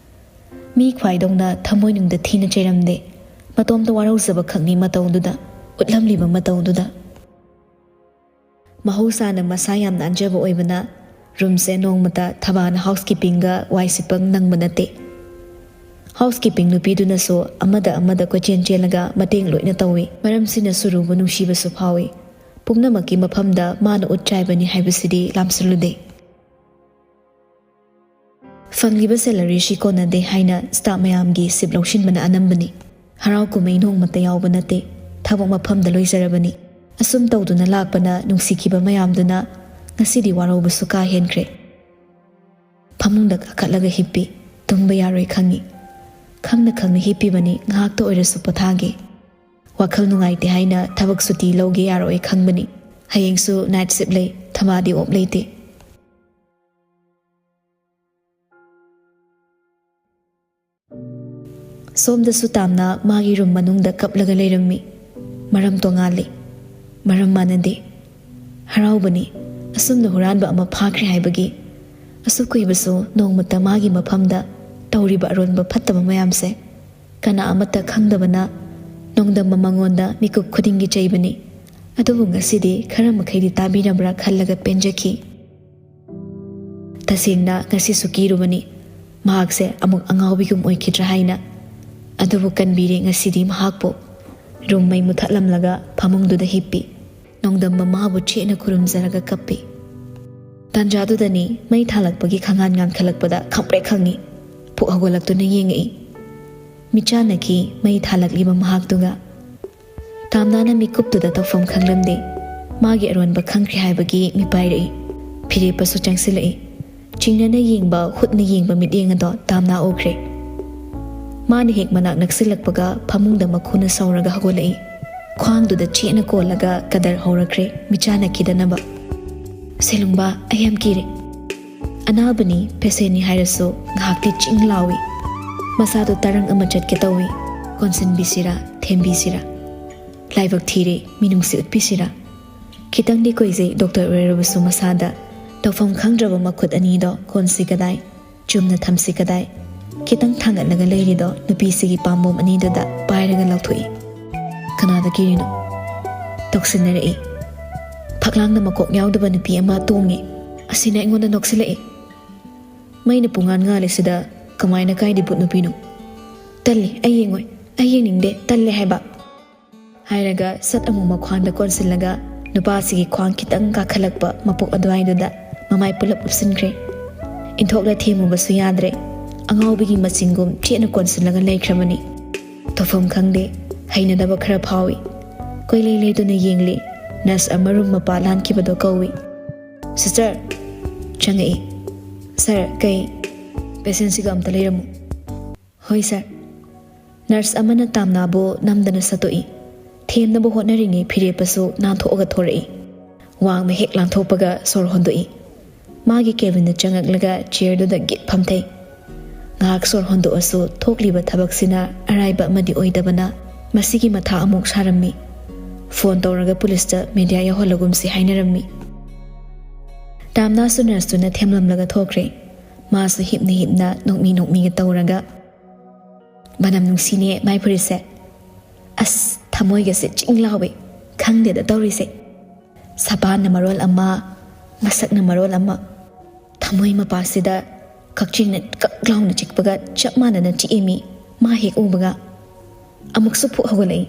ꯃꯤ ꯈ꯭ꯋꯥꯏꯗꯧꯅ ꯊꯃꯣꯏꯅꯨꯡꯗ ꯊꯤꯅ ꯆꯩꯔꯝꯗꯦ꯫ ꯃꯇꯣꯝꯇ ꯋꯥꯔꯧꯖꯕ ꯈꯛꯅꯤ ꯃꯇꯧꯗꯨꯗ, ꯎꯠꯂꯝꯂꯤꯕ ꯃꯇꯧꯗꯨꯗ꯫ ꯃꯍꯧꯁꯥꯅ ꯃꯁꯥ ꯌꯥꯝ ꯅꯥꯟꯖꯕ ꯑꯣꯏꯕꯅ ꯔꯨꯝꯁꯦ ꯅꯣꯡꯃꯇ ꯊꯕꯥꯅ ꯍꯥꯎꯁ ꯀꯤꯄꯤꯡꯒ ꯋꯥꯏ ꯁꯤꯠꯄ ꯅꯪꯕ ꯅꯠꯇꯦ꯫ ꯍꯥꯎꯁ ꯀꯤꯄꯤꯡ ꯅꯨꯄꯤꯗꯨꯅꯁꯨ ꯑꯃꯗ ꯑꯃꯗ ꯀꯣꯏꯆꯦꯟ ꯆꯦꯜꯂꯒ ꯃꯇꯦꯡ ꯂꯣꯏꯅ ꯇꯧꯏ꯫ ꯃꯔꯝꯁꯤꯅ ꯁꯨꯔꯨꯕꯨ ꯅꯨꯡꯁꯤꯕꯁꯨ ꯐꯥꯎꯏ꯫ ꯄꯨꯝꯅꯃꯛꯀꯤ ꯃꯐꯝꯗ ꯃꯥꯅ ꯎꯠ ꯆꯥꯏꯕꯅꯤ ꯍꯥꯏꯕꯁꯤꯗꯤ ꯂꯥꯝꯁꯤꯜꯂꯨꯗꯦ꯫ ꯐꯪꯂꯤꯕ ꯁꯦꯂꯔꯤꯁꯤ ꯀꯣꯟꯅꯗꯦ ꯍꯥꯏꯅ ꯁ꯭ꯇꯥꯐ ꯃꯌꯥꯝꯒꯤ ꯁꯤꯞ ꯂꯧꯁꯤꯟꯕꯅ ꯑꯅꯝꯕꯅꯤ꯫ ꯍꯔꯥꯎ ꯀꯨꯝꯍꯩ ꯅꯣꯡꯃꯇ ꯌꯥꯎꯕ ꯅꯠꯇꯦ꯫ ꯊꯕꯛ ꯃꯐꯝꯗ ꯂꯣꯏꯖꯔꯕꯅꯤ꯫ ꯑꯁꯨꯝ ꯇꯧꯗꯨꯅ ꯂꯥꯛꯄꯅ ꯅꯨꯡꯁꯤꯈꯤꯕ ꯃꯌꯥꯝꯗꯨꯅ ꯉꯁꯤꯗꯤ ꯋꯥꯔꯧꯕꯁꯨ ꯀꯥ ꯍꯦꯟꯈ꯭ꯔꯦ꯫ ꯐꯃꯨꯡꯗ ꯀꯥꯈꯠꯂꯒ ꯍꯤꯞꯄꯤ꯫ ꯇꯨꯝꯕ ꯌꯥꯔꯣꯏ ꯈꯪꯉꯤ꯫ ꯈꯪꯅ ꯈꯪꯅ ꯍꯤꯞꯄꯤꯕꯅꯤ, ꯉꯥꯏꯍꯥꯛꯇ ꯑꯣꯏꯔꯁꯨ ꯄꯣꯊꯥꯒꯦ꯫ ꯋꯥꯈꯜ ꯅꯨꯡꯉꯥꯏꯇꯦ ꯍꯥꯏꯅ ꯊꯕꯛ ꯁꯨꯇꯤ ꯂꯧꯒꯦ ꯌꯥꯔꯣꯏ ꯈꯪꯕꯅꯤ꯫ ꯍꯌꯦꯡꯁꯨ ꯅꯥꯏꯠ ꯁꯤꯞ ꯂꯩ, ꯊꯕꯥꯗꯤ ꯑꯣꯞ ꯂꯩꯇꯦ꯫ ꯁꯣꯝꯗꯁꯨ ꯇꯥꯝꯅ ꯃꯥꯒꯤ ꯔꯨꯝ ꯃꯅꯨꯡꯗ ꯀꯞꯂꯒ ꯂꯩꯔꯝꯃꯤ꯫ ꯃꯔꯝ ꯇꯣꯉꯥꯜꯂꯤ꯫ ꯃꯔꯝ ꯃꯥꯟꯅꯗꯦ꯫ ꯍꯔꯥꯎꯕꯅꯤ꯫ ꯑꯁꯨꯝꯅ ꯍꯨꯔꯥꯟꯕ ꯑꯃ ꯐꯥꯈ꯭ꯔꯦ ꯍꯥꯏꯕꯒꯤ꯫ ꯑꯁꯨꯛ ꯀꯨꯏꯕꯁꯨ ꯅꯣꯡꯃꯇ ꯃꯥꯒꯤ ꯃꯐꯝꯗ ꯇꯧꯔꯤꯕ ꯑꯔꯣꯟꯕ ꯐꯠꯇꯕ ꯃꯌꯥꯝꯁꯦ ꯀꯅꯥ ꯑꯃꯠꯇ ꯈꯪꯗꯕꯅ ꯅꯣꯡꯗꯝꯕ ꯃꯉꯣꯟꯗ ꯃꯤꯀꯨꯞ ꯈꯨꯗꯤꯡꯒꯤ ꯆꯩꯕꯅꯤ꯫ ꯑꯗꯨꯕꯨ ꯉꯁꯤꯗꯤ ꯈꯔ ꯃꯈꯩꯗꯤ ꯇꯥꯕꯤꯔꯕ꯭ꯔꯥ ꯈꯜꯂꯒ ꯄꯦꯟꯖꯈꯤ꯫ ꯇꯁꯦꯡꯅ ꯉꯁꯤꯁꯨ ꯀꯤꯔꯨꯕꯅꯤ, ꯃꯍꯥꯛꯁꯦ ꯑꯃꯨꯛ ꯑꯉꯥꯎꯕꯤꯒꯨꯝ ꯑꯣꯏꯈꯤꯗ꯭ꯔꯥ ꯍꯥꯏꯅ꯫ ꯑꯗꯨꯕꯨ ꯀꯟꯕꯤꯔꯦ ꯉꯁꯤꯗꯤ ꯃꯍꯥꯛꯄꯨ꯫ ꯔꯨꯝ ꯃꯩ ꯃꯨꯊꯠꯂꯝꯂꯒ ꯐꯃꯨꯡꯗꯨꯗ ꯍꯤꯞꯄꯤ꯫ ꯅꯣꯡꯗꯝꯕ ꯃꯥꯕꯨ ꯆꯦꯠꯅ ꯈꯨꯔꯨꯝꯖꯔꯒ ꯀꯞꯄꯤ꯫ ꯇꯥꯟꯖꯥꯗꯨꯗꯅꯤ ꯃꯩ ꯊꯥꯜꯂꯛꯄꯒꯤ ꯈꯪꯍꯥꯟ ꯉꯥꯟꯈꯠꯂꯛꯄꯗ ꯈꯪꯄ꯭ꯔꯦꯛ ꯈꯪꯉꯤ꯫ ꯄꯨꯛ ꯍꯧꯒꯠꯂꯛꯇꯨꯅ ꯌꯦꯡꯉꯛꯏ꯫ ꯃꯤꯠꯆꯥꯟꯅꯈꯤ ꯃꯩ ꯊꯥꯜꯂꯛꯂꯤꯕ ꯃꯍꯥꯛꯇꯨꯒ꯫ ꯇꯥꯝꯅꯥꯅ ꯃꯤꯀꯨꯞꯇꯨꯗ ꯇꯧꯐꯝ ꯈꯪꯂꯝꯗꯦ꯫ ꯃꯥꯒꯤ ꯑꯔꯣꯟꯕ ꯈꯪꯈ꯭ꯔꯦ ꯍꯥꯏꯕꯒꯤ ꯃꯤꯄꯥꯏꯔꯛꯏ꯫ ꯐꯤꯔꯦꯞꯄꯁꯨ ꯆꯪꯁꯤꯜꯂꯛꯏ꯫ ꯆꯤꯡꯅꯅ ꯌꯦꯡꯕ, ꯍꯨꯠꯅ ꯌꯦꯡꯕ ꯃꯤꯠꯌꯦꯡ ꯑꯗꯣ ꯇꯥꯝꯅꯥ ꯎꯈ꯭ꯔꯦ꯫ ꯃꯥꯅ ꯍꯦꯛ ꯃꯅꯥꯛ ꯅꯛꯁꯤꯜꯂꯛꯄꯒ ꯐꯃꯨꯡꯗ ꯃꯈꯨꯅ ꯁꯧꯔꯒ ꯍꯧꯒꯠꯂꯛꯏ꯫ ꯈ꯭ꯋꯥꯡꯗꯨꯗ ꯆꯦꯠꯅ ꯀꯣꯜꯂꯒ ꯀꯗꯔ ꯍꯧꯔꯛꯈ꯭ꯔꯦ, ꯃꯤꯆꯥꯟꯅꯈꯤꯗꯅꯕ꯫ "ꯁꯦꯂꯨꯡꯕ, ꯑꯩ ꯌꯥꯝ ꯀꯤꯔꯦ꯫" ꯑꯅꯥꯕꯅꯤ, ꯄꯦꯁꯦꯟꯅꯤ ꯍꯥꯏꯔꯁꯨ ꯉꯥꯏꯍꯥꯛꯇꯤ ꯆꯤꯡ ꯂꯥꯎꯏ꯫ ꯃꯁꯥꯗꯣ ꯇꯔꯪ ꯑꯃ ꯆꯠꯀꯦ ꯇꯧꯏ꯫ ꯀꯣꯟꯁꯤꯟꯕꯤꯁꯤꯔꯥ, ꯊꯦꯝꯕꯤꯁꯤꯔꯥ? ꯂꯥꯏꯕꯛ ꯊꯤꯔꯦ, ꯃꯤꯅꯨꯡꯁꯤ ꯎꯠꯄꯤꯁꯤꯔꯥ? ꯈꯤꯇꯪꯗꯤ ꯀꯨꯏꯖꯩ ꯗꯣꯛꯇꯔ ꯑꯣꯏꯔꯕꯁꯨ ꯃꯁꯥꯗ꯫ ꯇꯧꯐꯝ ꯈꯪꯗ꯭ꯔꯕ ꯃꯈꯨꯠ ꯑꯅꯤꯗꯣ ꯀꯣꯟꯁꯤ ꯀꯗꯥꯏ, ꯆꯨꯝꯅ ꯊꯝꯁꯤ ꯀꯗꯥꯏ? ꯈꯤꯇꯪ ꯊꯥꯡꯒꯠꯂꯒ ꯂꯩꯔꯤꯗꯣ ꯅꯨꯄꯤꯁꯤꯒꯤ ꯄꯥꯝꯕꯣꯝ ꯑꯅꯤꯗꯨꯗ ꯄꯥꯏꯔꯒ ꯂꯥꯎꯊꯣꯛꯏ꯫ "ꯀꯅꯥꯗ ꯀꯤꯔꯤꯅꯣ?" ꯇꯧꯁꯤꯟꯅꯔꯛꯏ꯫ ꯐꯛꯂꯥꯡꯗ ꯃꯀꯣꯛ ꯌꯥꯎꯗꯕ ꯅꯨꯄꯤ ꯑꯃ ꯇꯣꯡꯉꯤ꯫ ꯑꯁꯤꯅ ꯑꯩꯉꯣꯟꯗ ꯅꯣꯛꯁꯤꯜꯂꯛꯏ꯫ "ꯃꯩꯅ ꯄꯨꯡꯉꯥꯟ ꯉꯥꯜꯂꯤꯁꯤꯗ ꯀꯃꯥꯏꯅ ꯀꯥꯏꯗꯤ ꯚꯨꯠ ꯅꯨꯄꯤꯅꯣ?" "ꯇꯜꯂꯤ, ꯑꯩ ꯌꯦꯡꯉꯣꯏ, ꯑꯩ ꯌꯦꯡꯅꯤꯡꯗꯦ, ꯇꯜꯂꯦ ꯍꯥꯏꯕ!" ꯍꯥꯏꯔꯒ ꯁꯠ ꯑꯃꯨꯛ ꯃꯈ꯭ꯋꯥꯡꯗ ꯀꯣꯟꯁꯤꯜꯂꯒ ꯅꯨꯄꯥꯁꯤꯒꯤ ꯈ꯭ꯋꯥꯡ ꯈꯤꯇꯪ ꯀꯥꯈꯠꯂꯛꯄ ꯃꯄꯨꯛ ꯑꯗꯨꯋꯥꯏꯗꯨꯗ ꯃꯃꯥꯏ ꯄꯨꯂꯞ ꯎꯞꯁꯤꯟꯈ꯭ꯔꯦ꯫ ꯏꯟꯊꯣꯛꯂ ꯊꯦꯝꯃꯨꯕꯁꯨ ꯌꯥꯗ꯭ꯔꯦ꯫ ꯑꯉꯥꯎꯕꯤꯒꯤ ꯃꯆꯤꯡꯒꯨꯝ ꯆꯦꯠꯅ ꯀꯣꯟꯁꯤꯜꯂꯒ ꯂꯩꯈ꯭ꯔꯕꯅꯤ꯫ ꯇꯧꯐꯝ ꯈꯪꯗꯦ, ꯍꯩꯅꯗꯕ ꯈꯔ ꯐꯥꯎꯏ꯫ ꯀꯣꯏꯂꯩ ꯂꯩꯗꯨꯅ ꯌꯦꯡꯂꯤ꯫ ꯅꯔꯁ ꯑꯃ ꯔꯨꯝ ꯃꯄꯥ ꯂꯥꯟꯈꯤꯕꯗꯣ ꯀꯧꯏ꯫ "ꯁꯤꯁꯇꯔ!" ꯆꯪꯉꯛꯏ꯫ "ꯁꯥꯔ, ꯀꯩ?" "ꯄꯦꯁꯦꯟꯁꯤꯒ ꯑꯝꯇ ꯂꯩꯔꯝꯃꯨ꯫" "ꯍꯣꯏ ꯁꯥꯔ꯫" ꯅꯔꯁ ꯑꯃꯅ ꯇꯥꯝꯅꯥꯕꯨ ꯅꯝꯗꯅ ꯁꯠꯇꯣꯛꯏ꯫ ꯊꯦꯝꯅꯕ ꯍꯣꯠꯅꯔꯤꯉꯩ ꯐꯤꯔꯦꯞꯄꯁꯨ ꯅꯥꯟꯊꯣꯛꯑꯒ ꯊꯣꯔꯛꯏ꯫ ꯋꯥꯡꯃ ꯍꯦꯛ ꯂꯥꯟꯊꯣꯛꯄꯒ ꯁꯣꯔ ꯍꯣꯟꯗꯣꯛꯏ꯫ ꯃꯥꯒꯤ ꯀꯦꯕꯤꯟꯗ ꯆꯪꯉꯛꯂꯒ ꯆꯤꯌꯔꯗꯨꯗ ꯒꯤꯠ ꯐꯝꯊꯩ꯫ ꯉꯥꯏꯍꯥꯛ ꯁꯣꯔ ꯍꯣꯟꯗꯣꯛꯑꯁꯨ ꯊꯣꯛꯂꯤꯕ ꯊꯕꯛꯁꯤꯅ ꯑꯔꯥꯏꯕ ꯑꯃꯗꯤ ꯑꯣꯏꯗꯕꯅ ꯃꯁꯤꯒꯤ ꯃꯊꯥ ꯑꯃꯨꯛ ꯁꯥꯔꯝꯃꯤ꯫ ꯐꯣꯟ ꯇꯧꯔꯒ ꯄꯨꯂꯤꯁꯇ ꯃꯦꯗꯤꯌꯥ ꯌꯧꯍꯜꯂꯒꯨꯝꯁꯤ ꯍꯥꯏꯅꯔꯝꯃꯤ꯫ ꯇꯥꯝꯅꯥꯁꯨ ꯅꯔꯁꯇꯨꯅ ꯊꯦꯝꯂꯝꯂꯒ ꯊꯣꯛꯈ꯭ꯔꯦ꯫ ꯃꯥꯁꯨ ꯍꯤꯞꯅ ꯍꯤꯞꯅ ꯅꯣꯛꯃꯤ ꯅꯣꯛꯃꯤꯒ ꯇꯧꯔꯒ, "ꯃꯅꯝ ꯅꯨꯡꯁꯤꯅꯦ ꯃꯥꯏ ꯐꯨꯔꯤꯠꯁꯦ꯫ ꯑꯁ, ꯊꯃꯣꯏꯒꯁꯦ ꯆꯤꯡ ꯂꯥꯎꯋꯦ꯫ ꯈꯪꯗꯦꯗ ꯇꯧꯔꯤꯁꯦ꯫ ꯁꯕꯥꯟꯅ ꯃꯔꯣꯜ ꯑꯃ, ꯃꯁꯛꯅ ꯃꯔꯣꯜ ꯑꯃ꯫ ꯊꯃꯣꯏ ꯃꯄꯥꯁꯤꯗ ꯀꯛꯆꯦꯡꯅ ꯀꯛ ꯂꯥꯎꯅ ꯆꯤꯛꯄꯒ ꯆꯞ ꯃꯥꯟꯅꯅ ꯆꯤꯛꯑꯦꯃꯤ ꯃꯥ ꯍꯦꯛ ꯎꯕꯒ꯫ ꯑꯃꯨꯛꯁꯨ ꯄꯨꯛ ꯍꯧꯒꯠꯂꯛꯏ꯫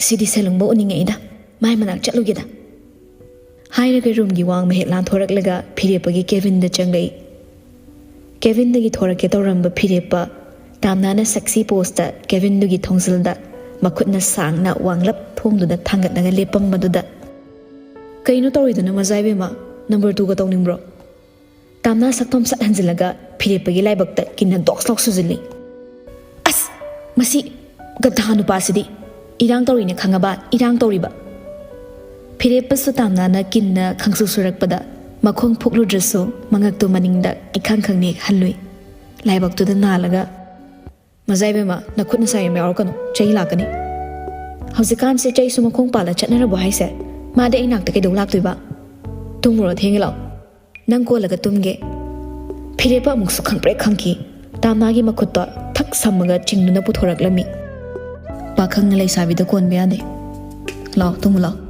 ꯁꯤꯗꯤ ꯁꯦꯂꯨꯡꯕ ꯎꯅꯤꯡꯉꯛꯏꯗ꯫ ꯃꯥꯏ ꯃꯅꯥꯛ ꯆꯠꯂꯨꯒꯦꯗ꯫" ꯍꯥꯏꯔꯒ ꯔꯨꯝꯒꯤ ꯋꯥꯡꯃ ꯍꯦꯛ ꯂꯥꯟꯊꯣꯔꯛꯂꯒ ꯐꯤꯔꯦꯞꯄꯒꯤ ꯀꯦꯕꯤꯟꯗ ꯆꯪꯂꯛꯏ꯫ ꯀꯦꯕꯤꯟꯗꯒꯤ ꯊꯣꯔꯛꯀꯦ ꯇꯧꯔꯝꯕ ꯐꯤꯔꯦꯞꯄ ꯇꯥꯝꯅꯥꯅ ꯁꯦꯛꯁꯤ ꯄꯣꯁꯇ ꯀꯦꯕꯤꯟꯗꯨꯒꯤ ꯊꯣꯡꯖꯤꯜꯗ ꯃꯈꯨꯠꯅ ꯁꯥꯡꯅ ꯋꯥꯡꯂꯞ ꯊꯣꯡꯗꯨꯗ ꯊꯥꯡꯒꯠꯂꯒ ꯂꯦꯞꯄꯝꯕꯗꯨꯗ, "ꯀꯩꯅꯣ ꯇꯧꯔꯤꯗꯨꯅ, ꯃꯖꯥꯏꯕꯦꯝꯃ? ꯅꯝꯕꯔ ꯇꯨꯒ ꯇꯧꯅꯤꯡꯕ꯭ꯔꯣ?" ꯇꯥꯝꯅꯥ ꯁꯛꯇꯣꯝ ꯁꯠ ꯍꯟꯖꯤꯜꯂꯒ ꯐꯤꯔꯦꯞꯄꯒꯤ ꯂꯥꯏꯕꯛꯇ ꯀꯤꯟꯅ ꯗꯣꯛꯁ ꯂꯥꯎ ꯁꯨꯖꯤꯜꯂꯤ꯫ "ꯑꯁ! ꯃꯁꯤ ꯒꯙꯥ ꯅꯨꯄꯥꯁꯤꯗꯤ ꯏꯔꯥꯡ ꯇꯧꯔꯤꯅꯦ ꯈꯪꯉꯕ, ꯏꯔꯥꯡ ꯇꯧꯔꯤꯕ!" ꯐꯤꯔꯦꯞꯄꯁꯨ ꯇꯥꯝꯅꯥꯅ ꯀꯤꯟꯅ ꯈꯪꯁꯨ ꯁꯨꯔꯛꯄꯗ ꯃꯈꯣꯡ ꯐꯨꯛꯂꯨꯗ꯭ꯔꯁꯨ ꯃꯉꯛꯇꯨ ꯃꯅꯤꯡꯗ ꯏꯈꯪ ꯈꯪꯅꯦꯛ ꯍꯜꯂꯨꯏ꯫ ꯂꯥꯏꯕꯛꯇꯨꯗ ꯅꯥꯜꯂꯒ, "ꯃꯖꯥꯏꯕꯦꯝꯃ, ꯅꯈꯨꯠ ꯅꯁꯥ ꯌꯥꯝ ꯌꯥꯎꯔꯛꯀꯅꯨ, ꯆꯩ ꯂꯥꯛꯀꯅꯤ꯫ ꯍꯧꯖꯤꯛꯀꯥꯟꯁꯦ ꯆꯩꯁꯨ ꯃꯈꯣꯡ ꯄꯥꯜꯂ ꯆꯠꯅꯔꯕꯣ ꯍꯥꯏꯁꯦ? ꯃꯥꯗꯤ ꯑꯩ ꯅꯥꯛꯇ ꯀꯩꯗꯧ ꯂꯥꯛꯇꯣꯏꯕ? ꯇꯨꯝꯃꯨꯔꯣ, ꯊꯦꯡꯉꯦ, ꯂꯥꯛꯑꯣ꯫ ꯅꯪ ꯀꯣꯜꯂꯒ ꯇꯨꯝꯒꯦ꯫" ꯐꯤꯔꯦꯞꯄ ꯑꯃꯨꯛꯁꯨ ꯈꯪꯄ꯭ꯔꯦꯛ ꯈꯪꯈꯤ꯫ ꯇꯥꯝꯅꯥꯒꯤ ꯃꯈꯨꯠꯇꯣ ꯊꯛ ꯁꯝꯃꯒ ꯆꯤꯡꯗꯨꯅ ꯄꯨꯊꯣꯔꯛꯂꯝꯃꯤ꯫ "ꯄꯥꯈꯪꯅ ꯂꯩꯁꯥꯕꯤꯗ ꯀꯣꯟꯕ ꯌꯥꯗꯦ꯫ ꯂꯥꯛꯑꯣ, ꯇꯨꯝꯃꯨ ꯂꯥꯛꯑꯣ꯫"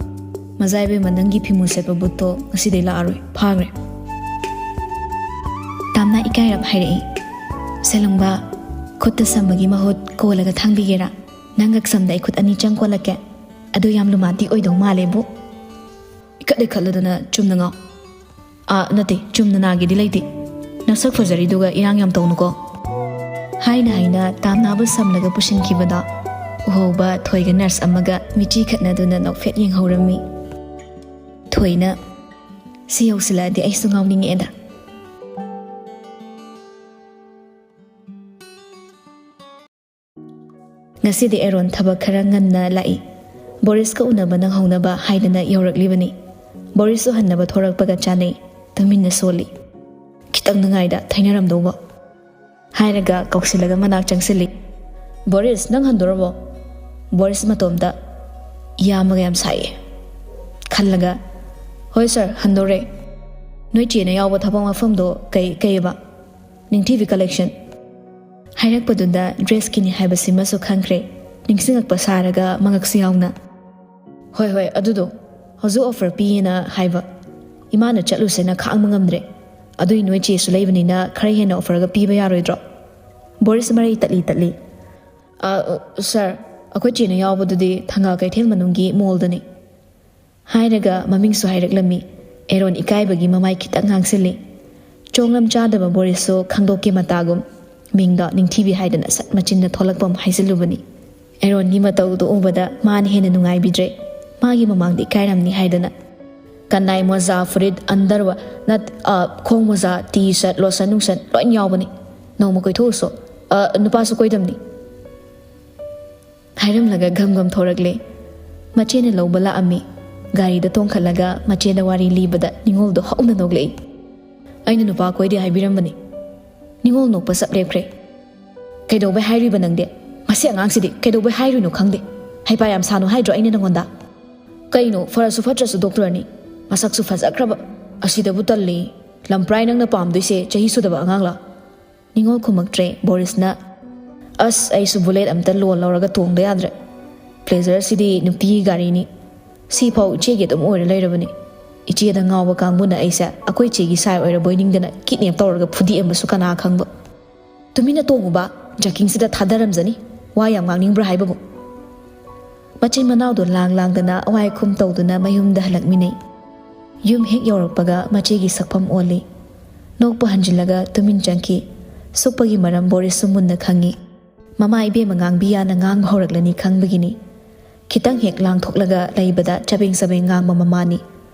"ꯃꯖꯥ ꯏꯕꯦꯝꯃ, ꯅꯪꯒꯤ ꯐꯤꯃꯨ ꯁꯦꯠꯄ ꯕꯨꯠꯇꯣ ꯉꯁꯤꯗꯩ ꯂꯥꯛꯑꯔꯣꯏ, ꯐꯥꯈ꯭ꯔꯦ꯫" ꯇꯥꯝꯅ ꯏꯀꯥꯏꯔꯞ ꯍꯥꯏꯔꯛꯏ꯫ "ꯁꯦꯂꯨꯡꯕ, ꯈꯨꯠꯇ ꯁꯝꯕꯒꯤ ꯃꯍꯨꯠ ꯀꯣꯜꯂꯒ ꯊꯥꯡꯕꯤꯒꯦꯔꯥ? ꯅꯪ ꯉꯛꯁꯝꯗ ꯑꯩ ꯈꯨꯠ ꯑꯅꯤ ꯆꯪ ꯀꯣꯜꯂꯛꯀꯦ꯫ ꯑꯗꯨ ꯌꯥꯝ ꯂꯨꯃꯥꯟꯇꯤ ꯑꯣꯏꯗꯧ ꯃꯥꯜꯂꯦꯕꯨ꯫" "ꯏꯈꯠ ꯏꯈꯠꯂꯗꯅ ꯆꯨꯝꯅ ꯉꯥꯎ꯫" "ꯑꯥ, ꯅꯠꯇꯦ, ꯆꯨꯝꯅ ꯅꯥꯒꯦꯗꯤ ꯂꯩꯇꯦ꯫ ꯅꯁꯛ ꯐꯖꯔꯤꯗꯨꯒ ꯏꯔꯥꯡ ꯌꯥꯝ ꯇꯧꯅꯨꯀꯣ꯫" ꯍꯥꯏꯅ ꯍꯥꯏꯅ ꯇꯥꯝꯅꯥꯕꯨ ꯁꯝꯂꯒ ꯄꯨꯁꯤꯟꯈꯤꯕꯗ ꯎꯍꯧꯕ ꯊꯣꯏꯒ ꯅꯔꯁ ꯑꯃꯒ ꯃꯤꯆꯤ ꯈꯠꯅꯗꯨꯅ ꯅꯣꯛꯐꯦꯠ ꯌꯦꯡꯍꯧꯔꯝꯃꯤ꯫ ꯊꯣꯏꯅ, "ꯁꯤ ꯌꯧꯁꯤꯜꯂꯛꯑꯗꯤ ꯑꯩꯁꯨ ꯉꯥꯎꯅꯤꯡꯉꯛꯑꯦꯗ꯫" ꯉꯁꯤꯗꯤ ꯑꯦꯔꯣꯟ ꯊꯕꯛ ꯈꯔ ꯉꯟꯅ ꯂꯥꯛꯏ꯫ ꯕꯣꯔꯤꯁꯀ ꯎꯅꯕ ꯅꯪꯍꯧꯅꯕ ꯍꯥꯏꯗꯅ ꯌꯧꯔꯛꯂꯤꯕꯅꯤ꯫ ꯕꯣꯔꯤꯁꯁꯨ ꯍꯟꯅꯕ ꯊꯣꯔꯛꯄꯒ ꯆꯥꯅꯩ꯫ ꯇꯨꯃꯤꯟꯅ ꯁꯣꯜꯂꯤ꯫ "ꯈꯤꯇꯪ ꯅꯉꯥꯏꯗ ꯊꯩꯅꯔꯝꯗꯧꯕ꯫" ꯍꯥꯏꯔꯒ ꯀꯧꯁꯤꯜꯂꯒ ꯃꯅꯥꯛ ꯆꯪꯁꯤꯜꯂꯤ꯫ "ꯕꯣꯔꯤꯁ, ꯅꯪ ꯍꯟꯗꯣꯔꯕꯣ?" ꯕꯣꯔꯤꯁ ꯃꯇꯣꯝꯇ, "ꯏꯌꯥꯝꯕꯒ ꯌꯥꯝ ꯁꯥꯏꯌꯦ꯫" ꯈꯜꯂꯒ, "ꯍꯣꯏ ꯁꯥꯔ, ꯍꯟꯗꯣꯔꯦ꯫" "ꯅꯣꯏ ꯆꯦꯅ ꯌꯥꯎꯕ ꯊꯕꯛ ꯃꯐꯝꯗꯣ ꯀꯩ, ꯀꯩꯕ?" "ꯅꯤꯡꯊꯤꯕꯤ ꯀꯂꯦꯛꯁꯟ꯫" ꯍꯥꯏꯔꯛꯄꯗꯨꯗ ꯗ꯭ꯔꯦꯁꯀꯤꯅꯤ ꯍꯥꯏꯕꯁꯤꯃꯁꯨ ꯈꯪꯈ꯭ꯔꯦ꯫ ꯅꯤꯡꯁꯤꯡꯉꯛꯄ ꯁꯥꯔꯒ ꯃꯉꯛꯁꯨ ꯌꯥꯎꯅ, "ꯍꯣꯏ, ꯍꯣꯏ, ꯑꯗꯨꯗꯣ ꯍꯧꯖꯤꯛ ꯑꯣꯐꯔ ꯄꯤꯌꯦꯅ ꯍꯥꯏꯕ꯫ ꯏꯃꯥꯅ ꯆꯠꯂꯨꯁꯦꯅ ꯈꯥꯡꯕ ꯉꯝꯗ꯭ꯔꯦ꯫ ꯑꯗꯨꯏ ꯅꯣꯏ ꯆꯦꯁꯨ ꯂꯩꯕꯅꯤꯅ ꯈꯔ ꯍꯦꯟꯅ ꯑꯣꯐꯔꯒ ꯄꯤꯕ ꯌꯥꯔꯣꯏꯗ꯭ꯔꯣ?" ꯕꯣꯔꯤꯁ ꯃꯔꯩ ꯇꯠꯂꯤ ꯇꯠꯂꯤ꯫ "ꯑ, ꯁꯥꯔ, ꯑꯩꯈꯣꯏ ꯆꯦꯅ ꯌꯥꯎꯕꯗꯨꯗꯤ ꯊꯪꯒꯥꯜ ꯀꯩꯊꯦꯜ ꯃꯅꯨꯡꯒꯤ ꯃꯣꯜꯗꯅꯤ꯫" ꯍꯥꯏꯔꯒ ꯃꯃꯤꯡꯁꯨ ꯍꯥꯏꯔꯛꯂꯝꯃꯤ꯫ ꯑꯦꯔꯣꯟ ꯏꯀꯥꯏꯕꯒꯤ ꯃꯃꯥꯏ ꯈꯤꯇꯪ ꯉꯥꯡꯁꯤꯜꯂꯤ꯫ ꯆꯣꯡꯂꯝ ꯆꯥꯗꯕ ꯕꯣꯔꯤꯁꯁꯨ ꯈꯪꯗꯣꯛꯀꯦ ꯃꯇꯥꯒꯨꯝ ꯃꯤꯡꯗꯣ ꯅꯤꯡꯊꯤꯕꯤ ꯍꯥꯏꯗꯅ ꯁꯠ ꯃꯆꯤꯟꯗ ꯊꯣꯛꯂꯛꯄ ꯑꯃ ꯍꯥꯏꯖꯤꯜꯂꯨꯕꯅꯤ꯫ ꯑꯦꯔꯣꯟꯒꯤ ꯃꯇꯧꯗꯨ ꯎꯕꯗ ꯃꯥꯅ ꯍꯦꯟꯅ ꯅꯨꯡꯉꯥꯏꯕꯤꯗ꯭ꯔꯦ꯫ ꯃꯥꯒꯤ ꯃꯃꯥꯡꯗ ꯏꯀꯥꯏꯔꯝꯅꯤ ꯍꯥꯏꯗꯅ꯫ "ꯀꯅꯥꯏ ꯃꯣꯖꯥ, ꯐꯨꯔꯤꯠ, ꯑꯟꯗꯔꯋ-, ꯅꯠ-, ꯑ, ꯈꯣꯡ ꯃꯣꯖꯥ, ꯇꯤ ꯁꯔꯠ, ꯂꯣꯁꯟ ꯅꯨꯡꯁꯟ ꯂꯣꯏ ꯌꯥꯎꯕꯅꯤ꯫ ꯅꯣꯡꯃ ꯀꯣꯏꯊꯣꯛꯎꯁꯣ꯫ ꯑ, ꯅꯨꯄꯥꯁꯨ ꯀꯣꯏꯗꯝꯅꯤ꯫" ꯍꯥꯏꯔꯝꯂꯒ ꯒꯝ ꯒꯝ ꯊꯣꯔꯛꯂꯦ꯫ ꯃꯆꯦꯅ ꯂꯧꯕ ꯂꯥꯛꯑꯝꯃꯤ꯫ ꯒꯥꯔꯤꯗ ꯇꯣꯡꯈꯠꯂꯒ ꯃꯆꯦꯗ ꯋꯥꯔꯤ ꯂꯤꯕꯗ ꯅꯤꯉꯣꯜꯗꯣ ꯍꯧꯅ ꯅꯣꯛꯂꯛꯏ꯫ "ꯑꯩꯅ ꯅꯨꯄꯥ ꯀꯣꯏꯗꯦ ꯍꯥꯏꯕꯤꯔꯝꯕꯅꯤ꯫" ꯅꯤꯉꯣꯜ ꯅꯣꯛꯄ ꯆꯞ ꯂꯦꯞꯈ꯭ꯔꯦ꯫ "ꯀꯩꯗꯧꯕꯩ ꯍꯥꯏꯔꯤꯕ ꯅꯪꯗꯤ? ꯃꯁꯤ ꯑꯉꯥꯡꯁꯤꯗꯤ ꯀꯩꯗꯧꯕꯩ ꯍꯥꯏꯔꯤꯅꯣ ꯈꯪꯗꯦ꯫ ꯍꯩꯄꯥ ꯌꯥꯝ ꯁꯥꯅꯨ ꯍꯥꯏꯗ꯭ꯔꯣ ꯑꯩꯅ ꯅꯪꯉꯣꯟꯗ?" "ꯀꯩꯅꯣ, ꯐꯔꯁꯨ ꯐꯠꯇ꯭ꯔꯁꯨ ꯗꯣꯛꯇꯔꯅꯤ꯫ ꯃꯁꯛꯁꯨ ꯐꯖꯈ꯭ꯔꯕ꯫ ꯑꯁꯤꯗꯕꯨ ꯇꯜꯂꯤ꯫ ꯂꯝꯄ꯭ꯔꯥꯏ ꯅꯪꯅ ꯄꯥꯝꯗꯣꯏꯁꯦ ꯆꯍꯤ ꯁꯨꯗꯕ ꯑꯉꯥꯡꯂ?" ꯅꯤꯉꯣꯜ ꯈꯨꯝꯃꯛꯇ꯭ꯔꯦ꯫ ꯕꯣꯔꯤꯁꯅ, "ꯑꯁ, ꯑꯩꯁꯨ ꯕꯨꯂꯦꯠ ꯑꯝꯇ ꯂꯣꯟ ꯂꯧꯔꯒ ꯇꯣꯡꯗ ꯌꯥꯗ꯭ꯔꯦ꯫ ꯄ꯭ꯂꯦꯖꯔꯁꯤꯗꯤ ꯅꯨꯄꯤꯒꯤ ꯒꯥꯔꯤꯅꯤ꯫ ꯁꯤꯐꯥꯎ ꯏꯆꯦꯒꯤ ꯑꯗꯨꯝ ꯑꯣꯏꯔ ꯂꯩꯔꯕꯅꯤ꯫ ꯏꯆꯦꯗ ꯉꯥꯎꯕ ꯀꯥꯡꯕꯨꯅ ꯑꯩꯁꯦ ꯑꯩꯈꯣꯏ ꯏꯆꯦꯒꯤ ꯁꯥꯏ ꯑꯣꯏꯔꯕꯣꯏ ꯅꯤꯡꯗꯅ ꯀꯤꯗꯅꯦꯞ ꯇꯧꯔꯒ ꯐꯨꯗꯦꯛꯑꯝꯕꯁꯨ ꯀꯅꯥ ꯈꯪꯕ꯫ ꯇꯨꯃꯤꯟꯅ ꯇꯣꯡꯉꯨꯕ, ꯖꯥꯀꯤꯡꯁꯤꯗ ꯊꯥꯗꯔꯝꯖꯅꯤ꯫ ꯋꯥ ꯌꯥꯝ ꯉꯥꯡꯅꯤꯡꯕ꯭ꯔꯥ ꯍꯥꯏꯕꯕꯨ?" ꯃꯆꯤꯟ ꯃꯅꯥꯎꯗꯣ ꯂꯥꯡ ꯂꯥꯡꯗꯅ ꯑꯋꯥꯏ ꯈꯨꯝ ꯇꯧꯗꯨꯅ ꯃꯌꯨꯝꯗ ꯍꯜꯂꯛꯃꯤꯟꯅꯩ꯫ ꯌꯨꯝ ꯍꯦꯛ ꯌꯧꯔꯛꯄꯒ ꯃꯆꯦꯒꯤ ꯁꯛꯐꯝ ꯑꯣꯜꯂꯤ꯫ ꯅꯣꯛꯄ ꯍꯟꯖꯤꯜꯂꯒ ꯇꯨꯃꯤꯟ ꯆꯪꯈꯤ꯫ ꯁꯣꯛꯄꯒꯤ ꯃꯔꯝ ꯕꯣꯔꯤꯁꯁꯨ ꯃꯨꯟꯅ ꯈꯪꯉꯤ꯫ ꯃꯃꯥ ꯏꯕꯦꯝꯃ ꯉꯥꯡꯕꯤ ꯌꯥꯅ ꯉꯥꯡꯕ ꯍꯧꯔꯛꯂꯅꯤ ꯈꯪꯕꯒꯤꯅꯤ꯫ ꯈꯤꯇꯪ ꯍꯦꯛ ꯂꯥꯡꯊꯣꯛꯂꯒ ꯂꯩꯕꯗ ꯆꯕꯦꯡ ꯆꯕꯦꯡ ꯉꯥꯡꯕ ꯃꯃꯥꯅꯤ꯫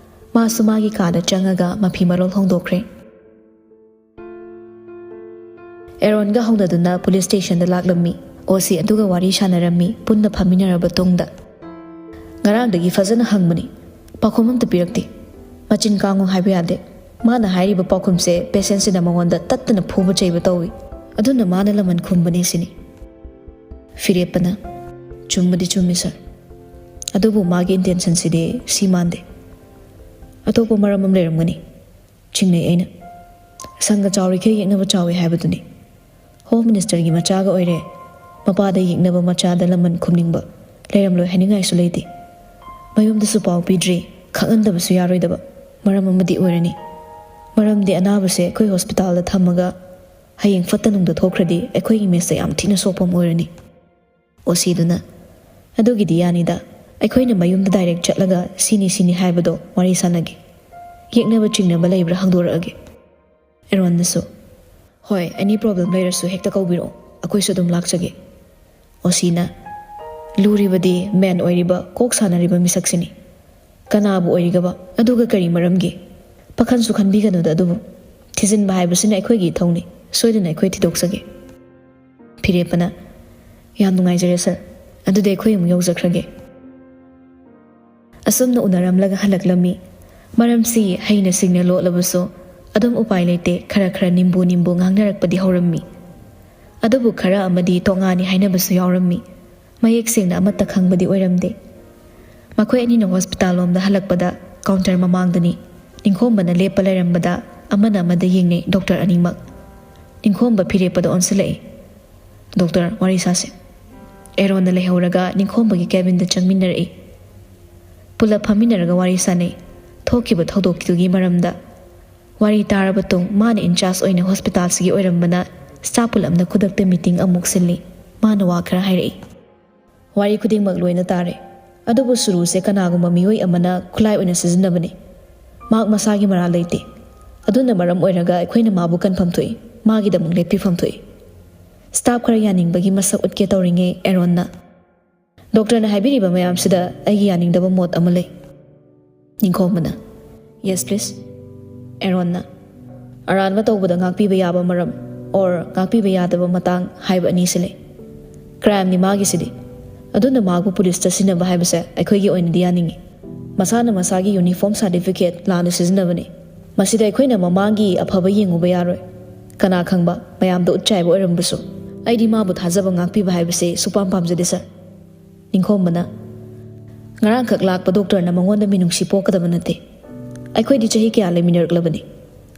ꯃꯥꯁꯨ ꯃꯥꯒꯤ ꯀꯥꯗ ꯆꯪꯉꯒ ꯃꯐꯤ ꯃꯔꯣꯜ ꯍꯣꯡꯗꯣꯛꯈ꯭ꯔꯦ꯫ ꯑꯦꯔꯣꯟꯒ ꯍꯧꯅꯗꯨꯅ ꯄꯨꯂꯤꯁ ꯁ꯭ꯇꯦꯁꯟꯗ ꯂꯥꯛꯂꯝꯃꯤ꯫ ꯑꯣ ꯁꯤ ꯑꯗꯨꯒ ꯋꯥꯔꯤ ꯁꯥꯟꯅꯔꯝꯃꯤ, ꯄꯨꯟꯅ ꯐꯝꯃꯤꯟꯅꯔꯕ ꯇꯨꯡꯗ꯫ "ꯉꯔꯥꯡꯗꯒꯤ ꯐꯖꯅ ꯍꯪꯕꯅꯤ, ꯄꯥꯎꯈꯨꯝ ꯑꯝꯇ ꯄꯤꯔꯛꯇꯦ꯫ ꯃꯆꯤꯟ ꯀꯥꯡꯉꯨ ꯍꯥꯏꯕ ꯌꯥꯗꯦ꯫ ꯃꯥꯅ ꯍꯥꯏꯔꯤꯕ ꯄꯥꯎꯈꯨꯝꯁꯦ ꯄꯦꯁꯦꯟꯁꯤꯅ ꯃꯉꯣꯟꯗ ꯇꯠꯇꯅ ꯐꯨꯕ ꯆꯩꯕ ꯇꯧꯏ꯫ ꯑꯗꯨꯅ ꯃꯥꯅ ꯂꯃꯟ ꯈꯨꯝꯕꯅꯤ ꯁꯤꯅꯤ꯫" ꯐꯤꯔꯦꯞꯄꯅ, "ꯆꯨꯝꯕꯗꯤ ꯆꯨꯝꯃꯤ ꯁꯥꯔ, ꯑꯗꯨꯕꯨ ꯃꯥꯒꯤ ꯏꯟꯇꯦꯟꯁꯟꯁꯤꯗꯤ ꯁꯤ ꯃꯥꯟꯗꯦ꯫ ꯑꯇꯣꯞꯄ ꯃꯔꯝ ꯑꯃ ꯂꯩꯔꯝꯒꯅꯤ꯫" ꯆꯤꯡꯅꯩ ꯑꯩꯅ꯫ "ꯁꯪꯒ ꯆꯥꯎꯔꯤꯈꯩ ꯌꯦꯛꯅꯕ ꯆꯥꯎꯏ ꯍꯥꯏꯕꯗꯨꯅꯤ꯫ ꯍꯣꯝ ꯃꯤꯅꯤꯁꯇꯔꯒꯤ ꯃꯆꯥꯒ ꯑꯣꯏꯔꯦ, ꯃꯄꯥꯗ ꯌꯦꯛꯅꯕ ꯃꯆꯥꯗ ꯂꯃꯟ ꯈꯨꯝꯅꯤꯡꯕ ꯂꯩꯔꯝꯂꯣꯏ ꯍꯥꯏꯅꯤꯡꯉꯥꯏꯁꯨ ꯂꯩꯇꯦ꯫ ꯃꯌꯨꯝꯗꯁꯨ ꯄꯥꯎ ꯄꯤꯗ꯭ꯔꯤ, ꯈꯪꯍꯟꯗꯕꯁꯨ ꯌꯥꯔꯣꯏꯗꯕ ꯃꯔꯝ ꯑꯃꯗꯤ ꯑꯣꯏꯔꯅꯤ꯫ ꯃꯔꯝꯗꯤ ꯑꯅꯥꯕꯁꯦ ꯑꯩꯈꯣꯏ ꯍꯣꯁꯄꯤꯇꯥꯜꯗ ꯊꯝꯃꯒ ꯍꯌꯦꯡ ꯐꯠꯇ ꯅꯨꯡꯗ ꯊꯣꯛꯈ꯭ꯔꯗꯤ ꯑꯩꯈꯣꯏ ꯏꯃꯦꯖꯇ ꯌꯥꯝ ꯊꯤꯅ ꯁꯣꯛꯄ ꯑꯃ ꯑꯣꯏꯔꯅꯤ꯫" ꯑꯣ ꯁꯤꯗꯨꯅ, "ꯑꯗꯨꯒꯤꯗꯤ ꯌꯥꯅꯤꯗ, ꯑꯩꯈꯣꯏꯅ ꯃꯌꯨꯝꯗ ꯗꯥꯏꯔꯦꯛ ꯆꯠꯂꯒ ꯁꯤꯅꯤ ꯁꯤꯅꯤ ꯍꯥꯏꯕꯗꯣ ꯋꯥꯔꯤ ꯁꯥꯟꯅꯒꯦ꯫ ꯌꯦꯛꯅꯕ ꯆꯤꯡꯅꯕ ꯂꯩꯕ꯭ꯔꯥ ꯍꯪꯗꯣꯔꯛꯑꯒꯦ꯫" ꯑꯦꯔꯣꯟꯗꯁꯨ, "ꯍꯣꯏ, ꯑꯦꯅꯤ ꯄ꯭ꯔꯣꯕ꯭ꯂꯦꯝ ꯂꯩꯔꯁꯨ ꯍꯦꯛꯇ ꯀꯧꯕꯤꯔꯛꯑꯣ, ꯑꯩꯈꯣꯏꯁꯨ ꯑꯗꯨꯝ ꯂꯥꯛꯆꯒꯦ꯫" ꯑꯣ ꯁꯤꯅ, "ꯂꯨꯔꯤꯕꯗꯤ ꯃꯦꯟ ꯑꯣꯏꯔꯤꯕ ꯀꯣꯛ ꯁꯥꯟꯅꯔꯤꯕ ꯃꯤꯁꯛꯁꯤꯅꯤ꯫ ꯀꯅꯥꯕꯨ ꯑꯣꯏꯔꯤꯒꯕ? ꯑꯗꯨꯒ ꯀꯔꯤ ꯃꯔꯝꯒꯤ? ꯄꯥꯈꯟꯁꯨ ꯈꯟꯕꯤꯒꯅꯨꯗ ꯑꯗꯨꯕꯨ꯫ ꯊꯤꯖꯤꯟꯕ ꯍꯥꯏꯕꯁꯤꯅ ꯑꯩꯈꯣꯏꯒꯤ ꯏꯊꯧꯅꯤ꯫ ꯁꯣꯏꯗꯅ ꯑꯩꯈꯣꯏ ꯊꯤꯗꯣꯛꯆꯒꯦ꯫" ꯐꯤꯔꯦꯞꯄꯅ, "ꯌꯥꯝ ꯅꯨꯡꯉꯥꯏꯖꯔꯦ ꯁꯥꯔ꯫ ꯑꯗꯨꯗꯤ ꯑꯩꯈꯣꯏ ꯑꯃꯨꯛ ꯌꯧꯖꯈ꯭ꯔꯒꯦ꯫" ꯑꯁꯨꯝꯅ ꯎꯅꯔꯝꯂꯒ ꯍꯜꯂꯛꯂꯝꯃꯤ꯫ ꯃꯔꯝꯁꯤ ꯍꯩꯅ ꯁꯤꯡꯅ ꯂꯣꯠꯂꯕꯁꯨ ꯑꯗꯨꯝ ꯎꯄꯥꯏ ꯂꯩꯇꯦ, ꯈꯔ ꯈꯔ ꯅꯤꯝꯕꯨ ꯅꯤꯝꯕꯨ ꯉꯥꯡꯅꯔꯛꯄꯗꯤ ꯍꯧꯔꯝꯃꯤ꯫ ꯑꯗꯨꯕꯨ ꯈꯔ ꯑꯃꯗꯤ ꯇꯣꯉꯥꯟꯅꯤ ꯍꯥꯏꯅꯕꯁꯨ ꯌꯥꯎꯔꯝꯃꯤ꯫ ꯃꯌꯦꯛ ꯁꯦꯡꯅ ꯑꯃꯠꯇ ꯈꯪꯕꯗꯤ ꯑꯣꯏꯔꯝꯗꯦ꯫ ꯃꯈꯣꯏ ꯑꯅꯤꯅ ꯍꯣꯁꯄꯤꯇꯥꯜ ꯂꯣꯝꯗ ꯍꯜꯂꯛꯄꯗ ꯀꯥꯎꯟꯇꯔ ꯃꯃꯥꯡꯗꯅꯤ꯫ ꯅꯤꯡꯈꯣꯝꯕꯅ ꯂꯦꯞꯄ ꯂꯩꯔꯝꯕꯗ ꯑꯃꯅ ꯑꯃꯗ ꯌꯦꯡꯅꯩ ꯗꯣꯛꯇꯔ ꯑꯅꯤꯃꯛ꯫ ꯅꯤꯡꯈꯣꯝꯕ ꯐꯤꯔꯦꯞꯄꯗ ꯑꯣꯟꯁꯤꯜꯂꯛꯏ꯫ "ꯗꯣꯛꯇꯔ, ꯋꯥꯔꯤ ꯁꯥꯁꯦ꯫" ꯑꯦꯔꯣꯟꯅ ꯂꯩꯍꯧꯔꯒ ꯅꯤꯡꯈꯣꯝꯕꯒꯤ ꯀꯦꯕꯤꯟꯗ ꯆꯪꯃꯤꯟꯅꯔꯛꯏ꯫ ꯄꯨꯂꯞ ꯐꯝꯃꯤꯟꯅꯔꯒ ꯋꯥꯔꯤ ꯁꯥꯟꯅꯩ꯫ ꯊꯣꯛꯈꯤꯕ ꯊꯧꯗꯣꯛꯀꯤꯗꯨꯒꯤ ꯃꯔꯝꯗ꯫ ꯋꯥꯔꯤ ꯇꯥꯔꯕ ꯇꯨꯡ ꯃꯥꯅ in charge ꯑꯣꯏꯅ ꯍꯣꯁꯄꯤꯇꯥꯜꯁꯤꯒꯤ ꯑꯣꯏꯔꯝꯕꯅ ꯁ꯭ꯇꯥꯐ ꯄꯨꯂꯞꯅ ꯈꯨꯗꯛꯇ ꯃꯤꯇꯤꯡ ꯑꯃꯨꯛ ꯁꯤꯜꯂꯤ꯫ ꯃꯥꯅ ꯋꯥ ꯈꯔ ꯍꯥꯏꯔꯛꯏ꯫ ꯋꯥꯔꯤ ꯈꯨꯗꯤꯡꯃꯛ ꯂꯣꯏꯅ ꯇꯥꯔꯦ꯫ ꯑꯗꯨꯕꯨ ꯁꯨꯔꯨꯁꯦ ꯀꯅꯥꯒꯨꯝꯕ ꯃꯤꯑꯣꯏ ꯑꯃꯅ ꯈꯨꯠꯂꯥꯏ ꯑꯣꯏꯅ ꯁꯤꯖꯤꯟꯅꯕꯅꯤ꯫ ꯃꯍꯥꯛ ꯃꯁꯥꯒꯤ ꯃꯔꯥꯜ ꯂꯩꯇꯦ꯫ ꯑꯗꯨꯅ ꯃꯔꯝ ꯑꯣꯏꯔꯒ ꯑꯩꯈꯣꯏꯅ ꯃꯥꯕꯨ ꯀꯟꯐꯝ ꯊꯣꯛꯏ, ꯃꯥꯒꯤꯗꯃꯛ ꯂꯦꯞꯄꯤꯐꯝ ꯊꯣꯛꯏ꯫ ꯁ꯭ꯇꯥꯐ ꯈꯔ ꯌꯥꯅꯤꯡꯕꯒꯤ ꯃꯁꯛ ꯎꯠꯀꯦ ꯇꯧꯔꯤꯉꯩ ꯑꯦꯔꯣꯟꯅ, "ꯗꯣꯛꯇꯔꯅ ꯍꯥꯏꯕꯤꯔꯤꯕ ꯃꯌꯥꯝꯁꯤꯗ ꯑꯩꯒꯤ ꯌꯥꯅꯤꯡꯗꯕ ꯃꯣꯠ ꯑꯃ ꯂꯩ꯫" ꯅꯤꯡꯈꯣꯝꯕꯅ, "Yes, please." ꯑꯦꯔꯣꯟꯅ, "ꯑꯔꯥꯟꯕ ꯇꯧꯕꯗ ꯉꯥꯛꯄꯤꯕ ꯌꯥꯕ ꯃꯔꯝ or ꯉꯥꯛꯄꯤꯕ ꯌꯥꯗꯕ ꯃꯇꯥꯡ ꯍꯥꯏꯕ ꯑꯅꯤꯁꯤ ꯂꯩ꯫ ꯀ꯭ꯔꯥꯏꯝꯅꯤ ꯃꯥꯒꯤꯁꯤꯗꯤ꯫ ꯑꯗꯨꯅ ꯃꯥꯕꯨ ꯄꯨꯂꯤꯁꯇ ꯁꯤꯟꯅꯕ ꯍꯥꯏꯕꯁꯦ ꯑꯩꯈꯣꯏꯒꯤ ꯑꯣꯏꯅꯗꯤ ꯌꯥꯅꯤꯡꯉꯤ꯫ ꯃꯁꯥꯅ ꯃꯁꯥꯒꯤ ꯌꯨꯅꯤꯐꯣꯔꯝ ꯁꯥꯔꯇꯤꯐꯤꯀꯦꯠ ꯂꯥꯟꯅ ꯁꯤꯖꯤꯟꯅꯕꯅꯤ꯫ ꯃꯁꯤꯗ ꯑꯩꯈꯣꯏꯅ ꯃꯃꯥꯡꯒꯤ ꯑꯐꯕ ꯌꯦꯡꯉꯨꯕ ꯌꯥꯔꯣꯏ꯫ ꯀꯅꯥ ꯈꯪꯕ ꯃꯌꯥꯝꯗ ꯎꯠꯆꯥꯏꯕ ꯑꯣꯏꯔꯝꯕꯁꯨ꯫ ꯑꯩꯗꯤ ꯃꯥꯕꯨ ꯊꯥꯖꯕ ꯉꯥꯛꯄꯤꯕ ꯍꯥꯏꯕꯁꯤ ꯁꯨꯄꯥꯝ ꯄꯥꯝꯖꯗꯦ, ꯁꯥꯔ꯫" ꯅꯤꯡꯈꯣꯝꯕꯅ, "ꯉꯔꯥꯡꯈꯛ ꯂꯥꯛꯄ ꯗꯣꯛꯇꯔꯅ ꯃꯉꯣꯟꯗ ꯃꯤꯅꯨꯡꯁꯤ ꯄꯣꯛꯀꯗꯕ ꯅꯠꯇꯦ꯫ ꯑꯩꯈꯣꯏꯗꯤ ꯆꯍꯤ ꯀꯌꯥ ꯂꯩꯃꯤꯟꯅꯔꯛꯂꯕꯅꯤ꯫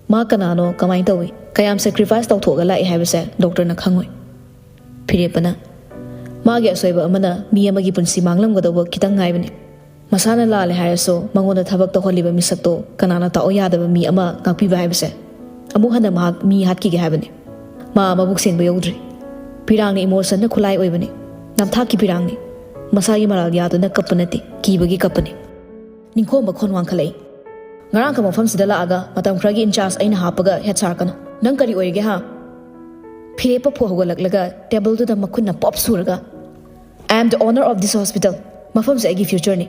ꯃꯥ ꯀꯅꯥꯅꯣ, ꯀꯃꯥꯏꯅ ꯇꯧꯏ, ꯀꯌꯥꯝ ꯁꯦꯀ꯭ꯔꯤꯐꯥꯏꯁ ꯇꯧꯊꯣꯛꯑꯒ ꯂꯥꯛꯏ ꯍꯥꯏꯕꯁꯦ ꯗꯣꯛꯇꯔꯅ ꯈꯪꯉꯣꯏ꯫" ꯐꯤꯔꯦꯞꯄꯅ, "ꯃꯥꯒꯤ ꯑꯁꯣꯏꯕ ꯑꯃꯅ ꯃꯤ ꯑꯃꯒꯤ ꯄꯨꯟꯁꯤ ꯃꯥꯡꯂꯝꯒꯗꯧꯕ ꯈꯤꯇꯪ ꯉꯥꯏꯕꯅꯤ꯫ ꯃꯁꯥꯅ ꯂꯥꯜꯂꯦ ꯍꯥꯏꯔꯁꯨ ꯃꯉꯣꯟꯗ ꯊꯕꯛ ꯇꯧꯍꯜꯂꯤꯕ ꯃꯤꯁꯛꯇꯣ ꯀꯅꯥꯅ ꯇꯥꯛꯑꯣ ꯌꯥꯗꯕ ꯃꯤ ꯑꯃ ꯉꯥꯛꯄꯤꯕ ꯍꯥꯏꯕꯁꯦ ꯑꯃꯨꯛ ꯍꯟꯅ ꯃꯍꯥꯛ ꯃꯤ ꯍꯥꯠꯈꯤꯒꯦ ꯍꯥꯏꯕꯅꯤ꯫ ꯃꯥ ꯃꯕꯨꯛ ꯁꯦꯡꯕ ꯌꯧꯗ꯭ꯔꯤ꯫ ꯄꯤꯔꯥꯡꯅ ꯏꯃꯣꯁꯟꯅ ꯈꯨꯠꯂꯥꯏ ꯑꯣꯏꯕꯅꯤ꯫ ꯅꯝꯊꯥꯛꯀꯤ ꯄꯤꯔꯥꯡꯅꯤ꯫ ꯃꯁꯥꯒꯤ ꯃꯔꯥꯜ ꯌꯥꯗꯨꯅ ꯀꯞꯄ ꯅꯠꯇꯦ, ꯀꯤꯕꯒꯤ ꯀꯞꯄꯅꯤ꯫" ꯅꯤꯡꯈꯣꯝꯕ ꯈꯣꯟ ꯋꯥꯡꯈꯠꯂꯛꯏ꯫ "ꯉꯔꯥꯡꯈꯛ ꯃꯐꯝꯁꯤꯗ ꯂꯥꯛꯑꯒ ꯃꯇꯝ ꯈꯔꯒꯤ in charge ꯑꯩꯅ ꯍꯥꯞꯄꯒ ꯍꯦꯠ ꯁꯥꯔꯛꯀꯅꯨ꯫ ꯅꯪ ꯀꯔꯤ ꯑꯣꯏꯔꯤꯒꯦ, ꯍꯥ?" ꯐꯤꯔꯦꯞꯄ ꯐꯨꯛ ꯍꯧꯒꯠꯂꯛꯂꯒ ꯇꯦꯕꯜꯗꯨꯗ ꯃꯈꯨꯠꯅ ꯄꯣꯞ ꯁꯨꯔꯒ, "I am the owner of this hospital꯫ ꯃꯐꯝꯁꯦ ꯑꯩꯒꯤ ꯐ꯭ꯌꯨꯆꯔꯅꯤ꯫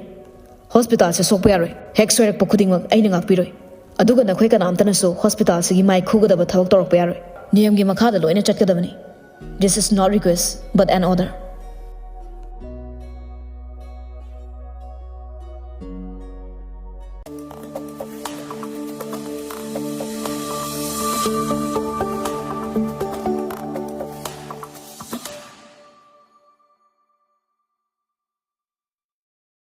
ꯍꯣꯁꯄꯤꯇꯥꯜꯁꯦ ꯁꯣꯛꯄ ꯌꯥꯔꯣꯏ꯫ ꯍꯦꯛ ꯁꯣꯏꯔꯛꯄ ꯈꯨꯗꯤꯡꯃꯛ ꯑꯩꯅ ꯉꯥꯛꯄꯤꯔꯣꯏ꯫ ꯑꯗꯨꯒ ꯅꯈꯣꯏ ꯀꯅꯥꯝꯇꯅꯁꯨ ꯍꯣꯁꯄꯤꯇꯥꯜꯁꯤꯒꯤ ꯃꯥꯏ ꯈꯨꯒꯗꯕ ꯊꯕꯛ ꯇꯧꯔꯛꯄ ꯌꯥꯔꯣꯏ꯫ ꯅꯤꯌꯝꯒꯤ ꯃꯈꯥꯗ ꯂꯣꯏꯅ ꯆꯠꯀꯗꯕꯅꯤ꯫ This is not request, but an order꯫